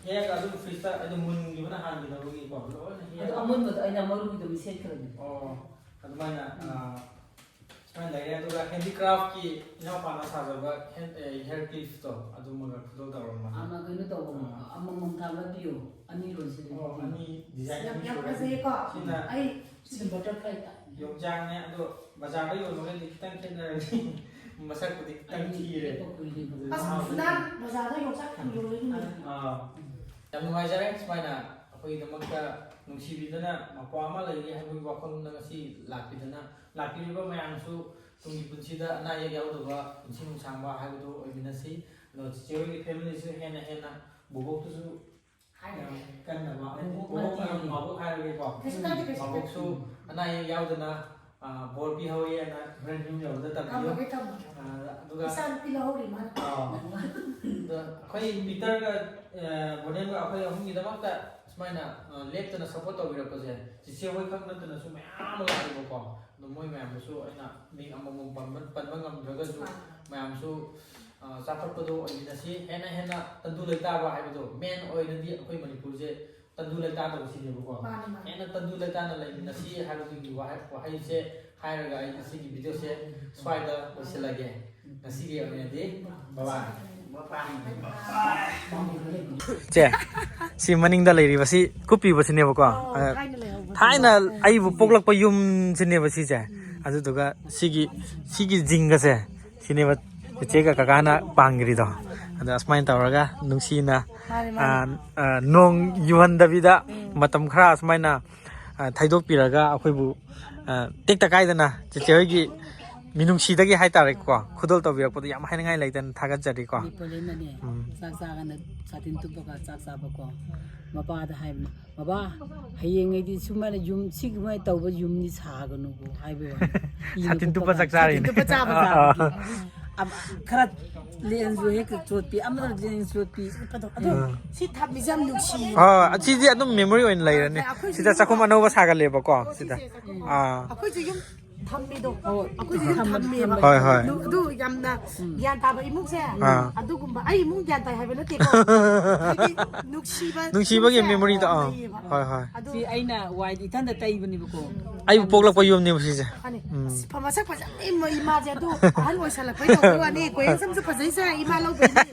ꯍꯦꯛꯑꯒ ꯑꯗꯨꯝ ꯐ꯭ꯔꯤꯖꯇ ꯑꯗꯨꯝ ꯃꯨꯟꯈꯤꯕꯅ ꯍꯥꯟꯈꯤꯅꯕꯒꯤꯀꯣ ꯂꯣꯏꯅ ꯑꯗꯣ ꯍꯦꯛꯑꯒ꯫ ꯑꯃꯨꯟꯕꯗꯣ ꯑꯩꯅ ꯃꯔꯨꯒꯤꯗꯣ ꯁꯦꯠꯈ꯭ꯔꯕꯅꯤ꯫ ꯑꯣ, ꯑꯗꯨꯃꯥꯏꯅ ꯑ, ꯁꯨꯃꯥꯏꯅ ꯂꯩꯔꯦ꯫ ꯑꯗꯨꯒ ꯍꯦꯟꯗꯤꯀ꯭ꯔꯥꯐꯀꯤ ꯏꯅꯥꯎꯄꯥꯅ ꯁꯥꯖꯕ ꯍꯦꯟ ꯍꯤꯌꯔ ꯀ꯭ꯂꯤꯞꯁꯇꯣ ꯑꯗꯨꯃꯒ ꯈꯨꯗꯣꯜ ꯇꯧꯔꯝꯕꯅꯦ꯫ ꯑꯃ ꯀꯩꯅꯣ ꯇꯧꯕ ꯑꯃꯃꯝ ꯊꯥꯡꯒꯠꯄꯤꯌꯣ꯫ ꯑꯅꯤ ꯂꯣꯟꯁꯤꯜꯂꯤ꯫ ꯑꯣ, ꯑꯅꯤ ꯗꯤꯖꯥꯏꯟ ꯌꯥꯝ ꯑꯅꯤ ꯌꯥꯝ ꯁꯨꯔꯦ꯫ ꯐꯖꯩꯌꯦꯀꯣ꯫ ꯁꯤꯅ ꯑꯩ ꯁꯤ ꯕꯇꯔꯐ꯭ꯂꯥꯏ ꯇꯥꯏ꯫ ꯀꯨꯏꯔꯦꯕ꯫ ꯑꯁ, ꯃꯍꯥꯎꯁꯨ ꯍꯧꯖꯤꯛꯀꯥꯟ ꯕꯖꯥꯔꯗ ꯌꯣꯡꯆꯥꯛ ꯌꯥꯝ ꯌꯣꯜꯂꯦ꯫ ꯑꯥ, ꯌꯥꯝ ꯅꯨꯡꯉꯥꯏꯖꯔꯦ ꯁꯨꯃꯥꯏꯅ ꯑꯩꯈꯣꯏꯒꯤꯗꯃꯛꯇ ꯅꯨꯡꯁꯤꯕꯤꯗꯨꯅ ꯃꯄꯥ ꯑꯃ ꯂꯩꯔꯤ ꯍꯥꯏꯕꯒꯤ ꯋꯥꯈꯜꯂꯣꯟꯗ ꯉꯁꯤ ꯂꯥꯛꯄꯤꯗꯅ ꯂꯥꯛꯄꯤꯔꯤꯕ ꯃꯌꯥꯝꯁꯨ ꯇꯨꯡꯒꯤ ꯄꯨꯟꯁꯤꯗ ꯑꯅꯥ ꯑꯌꯦꯛ ꯌꯥꯎꯗꯕ ꯄꯨꯟꯁꯤ ꯅꯨꯡꯁꯥꯡꯕ ꯍꯥꯏꯕꯗꯨ ꯑꯣꯏꯃꯤꯟꯅꯁꯤ꯫ ꯑꯗꯣ ꯆꯤꯆꯦ ꯍꯣꯏꯒꯤ ꯐꯦꯃꯤꯂꯤꯁꯨ ꯍꯦꯟꯅ ꯍꯦꯟꯅ ꯕꯣꯕꯣꯛꯇꯨꯁꯨ ꯌꯥꯝ ꯀꯟꯅꯕ ꯍꯥꯏꯗꯤ ꯕꯣꯕꯣꯛ ꯃꯕꯣꯛ ꯍꯥꯏꯔꯒꯦꯀꯣ꯫ ꯀꯩꯁꯨ ꯀꯥꯏꯗꯦ, ꯀꯩꯁꯨ ꯀꯥꯏꯗꯦ꯫ ꯃꯕꯣꯛꯁꯨ ꯑꯅꯥ ꯑꯌꯦꯛ ꯌꯥꯎꯗꯅ ꯑ, ꯕꯣꯔ ꯄꯤꯍꯧꯋꯦꯅ ꯕ꯭ꯔꯦꯟ ꯌꯨꯝ ꯌꯧꯕꯗ ꯇꯝꯕꯤꯌꯨ꯫ ꯇꯝꯃꯒꯦ, ꯇꯝꯃꯒꯦ꯫ ꯑ, ꯑꯗꯨꯒ ꯏꯆꯥ ꯅꯨꯄꯤ ꯂꯧꯍꯧꯔꯤ ꯃꯥꯅ꯫ ꯑ, ꯑꯗꯣ ꯑꯩꯈꯣꯏ ꯄꯤꯇꯔꯒ ꯑ, ꯕꯣꯅꯦꯟꯒ ꯑꯩꯈꯣꯏ ꯑꯍꯨꯝꯒꯤꯗꯃꯛꯇ ꯁꯨꯃꯥꯏꯅ ꯑ, ꯂꯦꯞꯇꯅ ꯁꯞꯄꯣꯔꯠ ꯇꯧꯕꯤꯔꯛꯄꯁꯦ ꯆꯤꯆꯦ ꯍꯣꯏ ꯈꯛ ꯅꯠꯇꯅꯁꯨ ꯃꯌꯥꯝ ꯑꯃ ꯂꯥꯛꯑꯦꯕꯀꯣ꯫ ꯑꯗꯣ ꯃꯣꯏ ꯃꯌꯥꯝꯗꯨꯁꯨ ꯑꯩꯅ ꯃꯤꯡ ꯑꯃꯃꯝ ꯄꯟꯕ ꯄꯟꯕ ꯉꯝꯗ꯭ꯔꯒꯁꯨ ꯃꯌꯥꯝꯁꯨ ꯑ, ꯆꯥꯎꯈꯠꯄꯗꯣ ꯑꯣꯏꯃꯤꯟꯅꯁꯤ꯫ ꯍꯦꯟꯅ ꯍꯦꯟꯅ ꯇꯪꯗꯨ ꯂꯩꯇꯥꯕ ꯍꯥꯏꯕꯗꯣ ꯃꯦꯟ ꯑꯣꯏꯅꯗꯤ ꯑꯩꯈꯣꯏ ꯃꯅꯤꯄꯨꯔꯁꯦ ꯇꯪꯗꯨ ꯂꯩꯇꯥꯗꯕ ꯁꯤꯅꯦꯕꯀꯣ꯫ ꯃꯥꯅꯤ, ꯃꯥꯅꯤ꯫ ꯍꯦꯟꯅ ꯇꯪꯗꯨ ꯂꯩꯇꯥꯅ ꯂꯩꯃꯤꯟꯅꯁꯤ ꯍꯥꯏꯕꯗꯨꯒꯤ ꯋꯥꯍꯩ ꯋꯥꯍꯩꯁꯦ ꯍꯥꯏꯔꯒ ꯑꯩ ꯉꯁꯤꯒꯤ ꯚꯤꯗꯤꯑꯣꯁꯦ ꯁ꯭ꯋꯥꯏꯗ ꯂꯣꯏꯁꯤꯜꯂꯒꯦ꯫ ꯉꯁꯤꯒꯤ ꯑꯣꯏꯅꯗꯤ bye bye꯫ ꯆꯦ, ꯁꯤ ꯃꯅꯤꯡꯗ ꯂꯩꯔꯤꯕꯁꯤ ꯀꯨꯞꯄꯤꯕꯁꯤꯅꯦꯕꯀꯣ꯫ ꯑꯣ, ꯑ, ꯊꯥꯏꯅ ꯂꯩꯍꯧꯕꯗꯣ꯫ ꯊꯥꯏꯅ ꯑꯩꯕꯨ ꯄꯣꯛꯂꯛꯄ ꯌꯨꯝꯁꯤꯅꯦꯕ ꯁꯤꯁꯦ꯫ ꯑꯗꯨꯗꯨꯒ ꯁꯤꯒꯤ ꯁꯤꯒꯤ ꯖꯤꯡꯒꯁꯦ ꯁꯤꯅꯦꯕ ꯆꯦꯆꯦꯒ ꯀꯀꯥꯅ ꯄꯥꯡꯈ꯭ꯔꯤꯗꯣ꯫ ꯑꯗ ꯑꯁꯨꯃꯥꯏꯅ ꯇꯧꯔꯒ ꯅꯨꯡꯁꯤꯅ ꯃꯥꯅꯦ, ꯑ, ꯃꯥꯅꯦ꯫ ꯑ, ꯅꯣꯡ ꯌꯨꯍꯟꯗꯕꯤꯗ ꯃꯇꯝ ꯈꯔ ꯑꯁꯨꯃꯥꯏꯅ ꯑ, ꯊꯩꯗꯣꯛꯄꯤꯔꯒ ꯑꯩꯈꯣꯏꯕꯨ ꯑ, ꯇꯦꯛꯇ ꯀꯥꯏꯗꯅ ꯆꯦꯆꯦ ꯍꯣꯏꯒꯤ ꯃꯤꯅꯨꯡꯁꯤꯗꯒꯤ ꯍꯥꯏꯇꯥꯔꯦꯀꯣ, ꯈꯨꯗꯣꯜ ꯇꯧꯕꯤꯔꯛꯄꯗꯣ ꯌꯥꯝ ꯍꯥꯏꯅꯤꯡꯉꯥꯏ ꯂꯩꯇꯅ ꯊꯥꯒꯠꯆꯔꯤꯀꯣ꯫ ꯅꯦꯄꯣꯂꯤꯌꯟꯅꯅꯦ ꯎꯝ꯫ ꯆꯥꯛ ꯆꯥꯒꯅ ꯁꯥꯇꯤꯟ ꯇꯨꯞꯄꯒ ꯆꯥꯛ ꯆꯥꯕꯀꯣ꯫ ꯃꯄꯥꯗ ꯍꯥꯏꯕꯅꯦ, "ꯕꯕꯥ, ꯍꯌꯦꯡꯉꯩꯗꯤ ꯁꯨꯃꯥꯏꯅ ꯌꯨꯝ ꯁꯤꯒꯨꯃꯥꯏꯅ ꯇꯧꯕ ꯌꯨꯝꯗꯤ ꯁꯥꯒꯅꯨꯀꯣ" ꯍꯥꯏꯕ ꯋꯥꯅꯤ꯫ ꯁꯥꯇꯤꯟ ꯇꯨꯞꯄ ꯀꯥꯟꯗ ꯆꯥꯛ ꯆꯥꯔꯤꯅꯦ꯫ ꯁꯥꯇꯤꯟ ꯇꯨꯞꯄ ꯆꯥꯕ ꯑꯥ, ꯆꯥꯕꯒꯤ꯫ ꯑꯃ ꯈꯔ ꯂꯦꯟꯁꯨ ꯍꯦꯛ ꯆꯣꯠꯄꯤ, ꯑꯃꯅ ꯂꯦꯟꯁ ꯆꯣꯠꯄꯤ꯫ ꯑꯗꯣ ꯎꯝ꯫ ꯁꯤ ꯊꯝꯃꯤꯁꯦ ꯌꯥꯝ ꯅꯨꯡꯁꯤꯌꯦ꯫ ꯑꯥ, ꯁꯤꯗꯤ ꯑꯗꯨꯝ ꯃꯦꯃꯣꯔꯤ ꯑꯣꯏꯅ ꯂꯩꯔꯅꯤ꯫ ꯑꯩꯈꯣꯏꯁꯨ ꯁꯤꯗ ꯆꯥꯛꯈꯨꯝ ꯑꯅꯧꯕ ꯁꯥꯒꯠꯂꯦꯕꯀꯣ ꯁꯤꯗ꯫ ꯑꯥ꯫ ꯑꯩꯈꯣꯏꯁꯨ ꯌꯨꯝ ꯊꯝꯃꯤꯗꯣ, ꯑꯩꯈꯣꯏꯁꯨ ꯌꯨꯝ ꯊꯝꯃꯦꯕ꯫ ꯍꯣꯏ, ꯍꯣꯏ꯫ ꯅꯨ-, ꯑꯗꯨ ꯌꯥꯝꯅ ꯒ꯭ꯌꯥꯟ ꯇꯥꯕ ꯏꯃꯨꯡꯁꯦ, ꯑꯥ꯫ ꯑꯗꯨꯒꯨꯝꯕ, ꯑꯩ ꯏꯃꯨꯡ ꯒ꯭ꯌꯥꯟ ꯇꯥꯏ ꯍꯥꯏꯕ ꯅꯠꯇꯦꯀꯣ꯫ ꯍꯥꯏꯗꯤ ꯅꯨꯡꯁꯤꯕ ꯅꯨꯡꯁꯤꯕꯒꯤ ꯏꯃꯨꯡꯁꯦ ꯃꯦꯃꯣꯔꯤꯗꯣ, ꯑꯥ꯫ ꯂꯩꯌꯦꯕ꯫ ꯍꯣꯏ, ꯍꯣꯏ꯫ ꯑꯗꯨ ꯁꯤ ꯑꯩꯅ ꯋꯥꯏꯗꯤ ꯏꯊꯟꯗ ꯇꯩꯕꯅꯤꯕꯀꯣ꯫ ꯑꯩꯕꯨ ꯄꯣꯛꯂꯛꯄ ꯌꯨꯝꯅꯦꯕ ꯁꯤꯁꯦ꯫ ꯐꯅꯤ꯫ ꯎꯝ꯫ ꯑꯁ, ꯐ-, ꯃꯁꯛ ꯐꯖꯕꯅꯤ ꯏꯃꯥ-, ꯏꯃꯥꯁꯦ꯫ ꯑꯗꯨ ꯑꯍꯟ ꯑꯣꯏꯁꯜꯂꯛꯄꯩ ꯇꯧꯕꯩ ꯋꯥꯅꯤ꯫ ꯀꯣꯌꯦꯜ ꯁꯝꯁꯨ ꯐꯖꯩꯁꯦ, ꯏꯃꯥ ꯂꯧꯕꯩꯅꯤ꯫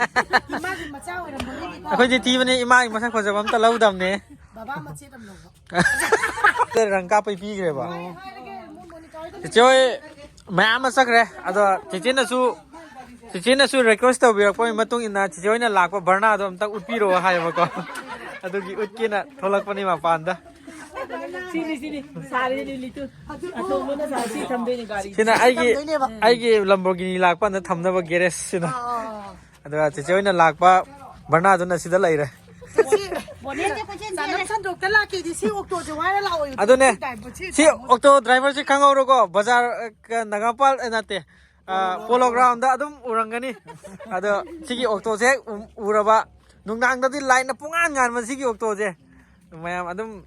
ꯏꯃꯥꯒꯤ ꯃꯆꯥ ꯑꯣꯏꯔꯝꯕꯒꯤꯅꯤꯀꯣ꯫ ꯑꯩꯈꯣꯏꯗꯤ ꯊꯤꯕꯅꯦ, ꯏꯃꯥꯒꯤ ꯃꯁꯛ ꯐꯖꯕ ꯑꯝꯇ ꯂꯧꯗꯕꯅꯦ꯫ ꯕꯕꯥ ꯃꯆꯦꯠ ꯑꯃ ꯂꯧꯕ꯫ ꯔꯪ ꯀꯥꯞꯄꯩ ꯄꯤꯈ꯭ꯔꯦꯕ꯫ ꯆꯤꯆꯦ ꯍꯣꯏ ꯃꯌꯥꯝ ꯑꯃ ꯆꯠꯈ꯭ꯔꯦ꯫ ꯑꯗꯣ ꯆꯤꯆꯦꯅꯁꯨ, ꯆꯤꯆꯦꯅꯁꯨ ꯔꯤꯀ꯭ꯋꯦꯁ ꯇꯧꯕꯤꯔꯛꯄꯒꯤ ꯃꯇꯨꯡ ꯏꯟꯅ ꯆꯤꯆꯦ ꯍꯣꯏꯅ ꯂꯥꯛꯄ ꯕꯔꯅꯥꯗꯣ ꯑꯝꯇ ꯎꯠꯄꯤꯔꯛꯑꯣ ꯍꯥꯏꯌꯦꯕꯀꯣ꯫ ꯑꯗꯨꯒꯤ ꯎꯠꯀꯦꯅ ꯊꯣꯛꯂꯛꯄꯅꯤ ꯃꯄꯥꯟꯗ꯫ ꯁꯤꯅꯤ, ꯁꯤꯅꯤ꯫ ꯁꯥꯔꯦ, ꯂꯤꯂꯤꯇꯨ꯫ ꯑꯇꯣꯝꯕꯅ ꯁꯥꯔꯦ, ꯁꯤ ꯊꯝꯗꯣꯏꯅꯦ ꯒꯥꯔꯤ꯫ ꯁꯤꯅ ꯑꯩꯒꯤ, ꯊꯝꯗꯣꯏꯅꯦꯕ꯫ ꯑꯩꯒꯤ ꯂꯝꯕꯣꯔꯒꯤꯅꯤ ꯂꯥꯛꯄ ꯀꯥꯟꯗ ꯊꯝꯅꯕ ꯒꯦꯔꯦꯖ ꯁꯤꯅ꯫ ꯑꯥ꯫ ꯑꯗꯨꯒ ꯆꯤꯆꯦ ꯍꯣꯏꯅ ꯂꯥꯛꯄ ꯕꯔꯅꯥꯗꯨꯅ ꯁꯤꯗ ꯂꯩꯔꯦ꯫ ꯆꯥꯅꯝ ꯁꯟꯗꯣꯛꯇ ꯂꯥꯛꯀꯦꯗꯤ ꯁꯤ ꯑꯣꯛꯇꯣꯁꯦ ꯋꯥꯏꯔ ꯂꯥꯛꯑꯣ꯫ ꯑꯗꯨꯅꯦ꯫ ꯁꯤ ꯑꯣꯛꯇꯣ ꯗ꯭ꯔꯥꯏꯚꯔꯁꯦ ꯈꯪꯍꯧꯔꯣꯀꯣ, ꯕꯖꯥꯔ, ꯑ, ꯅꯒꯥꯝꯄꯥꯜ, ꯑ, ꯅꯠꯇꯦ, ꯑ, ꯄꯣꯂꯣ ꯒ꯭ꯔꯥꯎꯟꯗ ꯑꯗꯨꯝ ꯎꯔꯝꯒꯅꯤ꯫ ꯑꯗꯣ ꯁꯤꯒꯤ ꯑꯣꯛꯇꯣꯁꯦ ꯍꯦꯛ ꯎ-, ꯎꯔꯕ, ꯅꯨꯡꯗꯥꯡꯗꯗꯤ ꯂꯥꯏꯠꯅ ꯄꯨꯡꯉꯥꯟ ꯉꯥꯟꯕ ꯁꯤꯒꯤ ꯑꯣꯛꯇꯣꯁꯦ꯫ ꯃꯌꯥꯝ ꯑꯗꯨꯝ,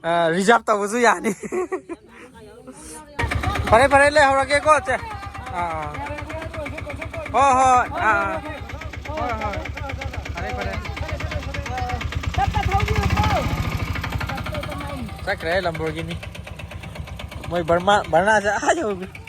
ꯑ, ꯔꯤꯖꯥꯔꯚ ꯇꯧꯕꯁꯨ ꯌꯥꯅꯤ꯫ ꯐꯔꯦ, ꯐꯔꯦ, ꯂꯩꯍꯧꯔꯒꯦꯀꯣ, ꯆꯦ꯫ ꯑꯥ, ꯑꯥ꯫ ꯍꯣꯏ, ꯍꯣꯏ, ꯑꯥ, ꯑꯥ꯫ ꯍꯣꯏ, ꯍꯣꯏ꯫ ꯐꯔꯦ, ꯐꯔꯦ꯫ ꯆꯠꯈ꯭ꯔꯦ ꯂꯝꯕꯣꯔꯒꯤꯅꯤ꯫ ꯃꯣꯏ ꯕꯔꯃꯥ, ꯕꯔꯅꯥꯁꯦ ꯑꯥ ꯌꯧꯈ꯭ꯔꯦ꯫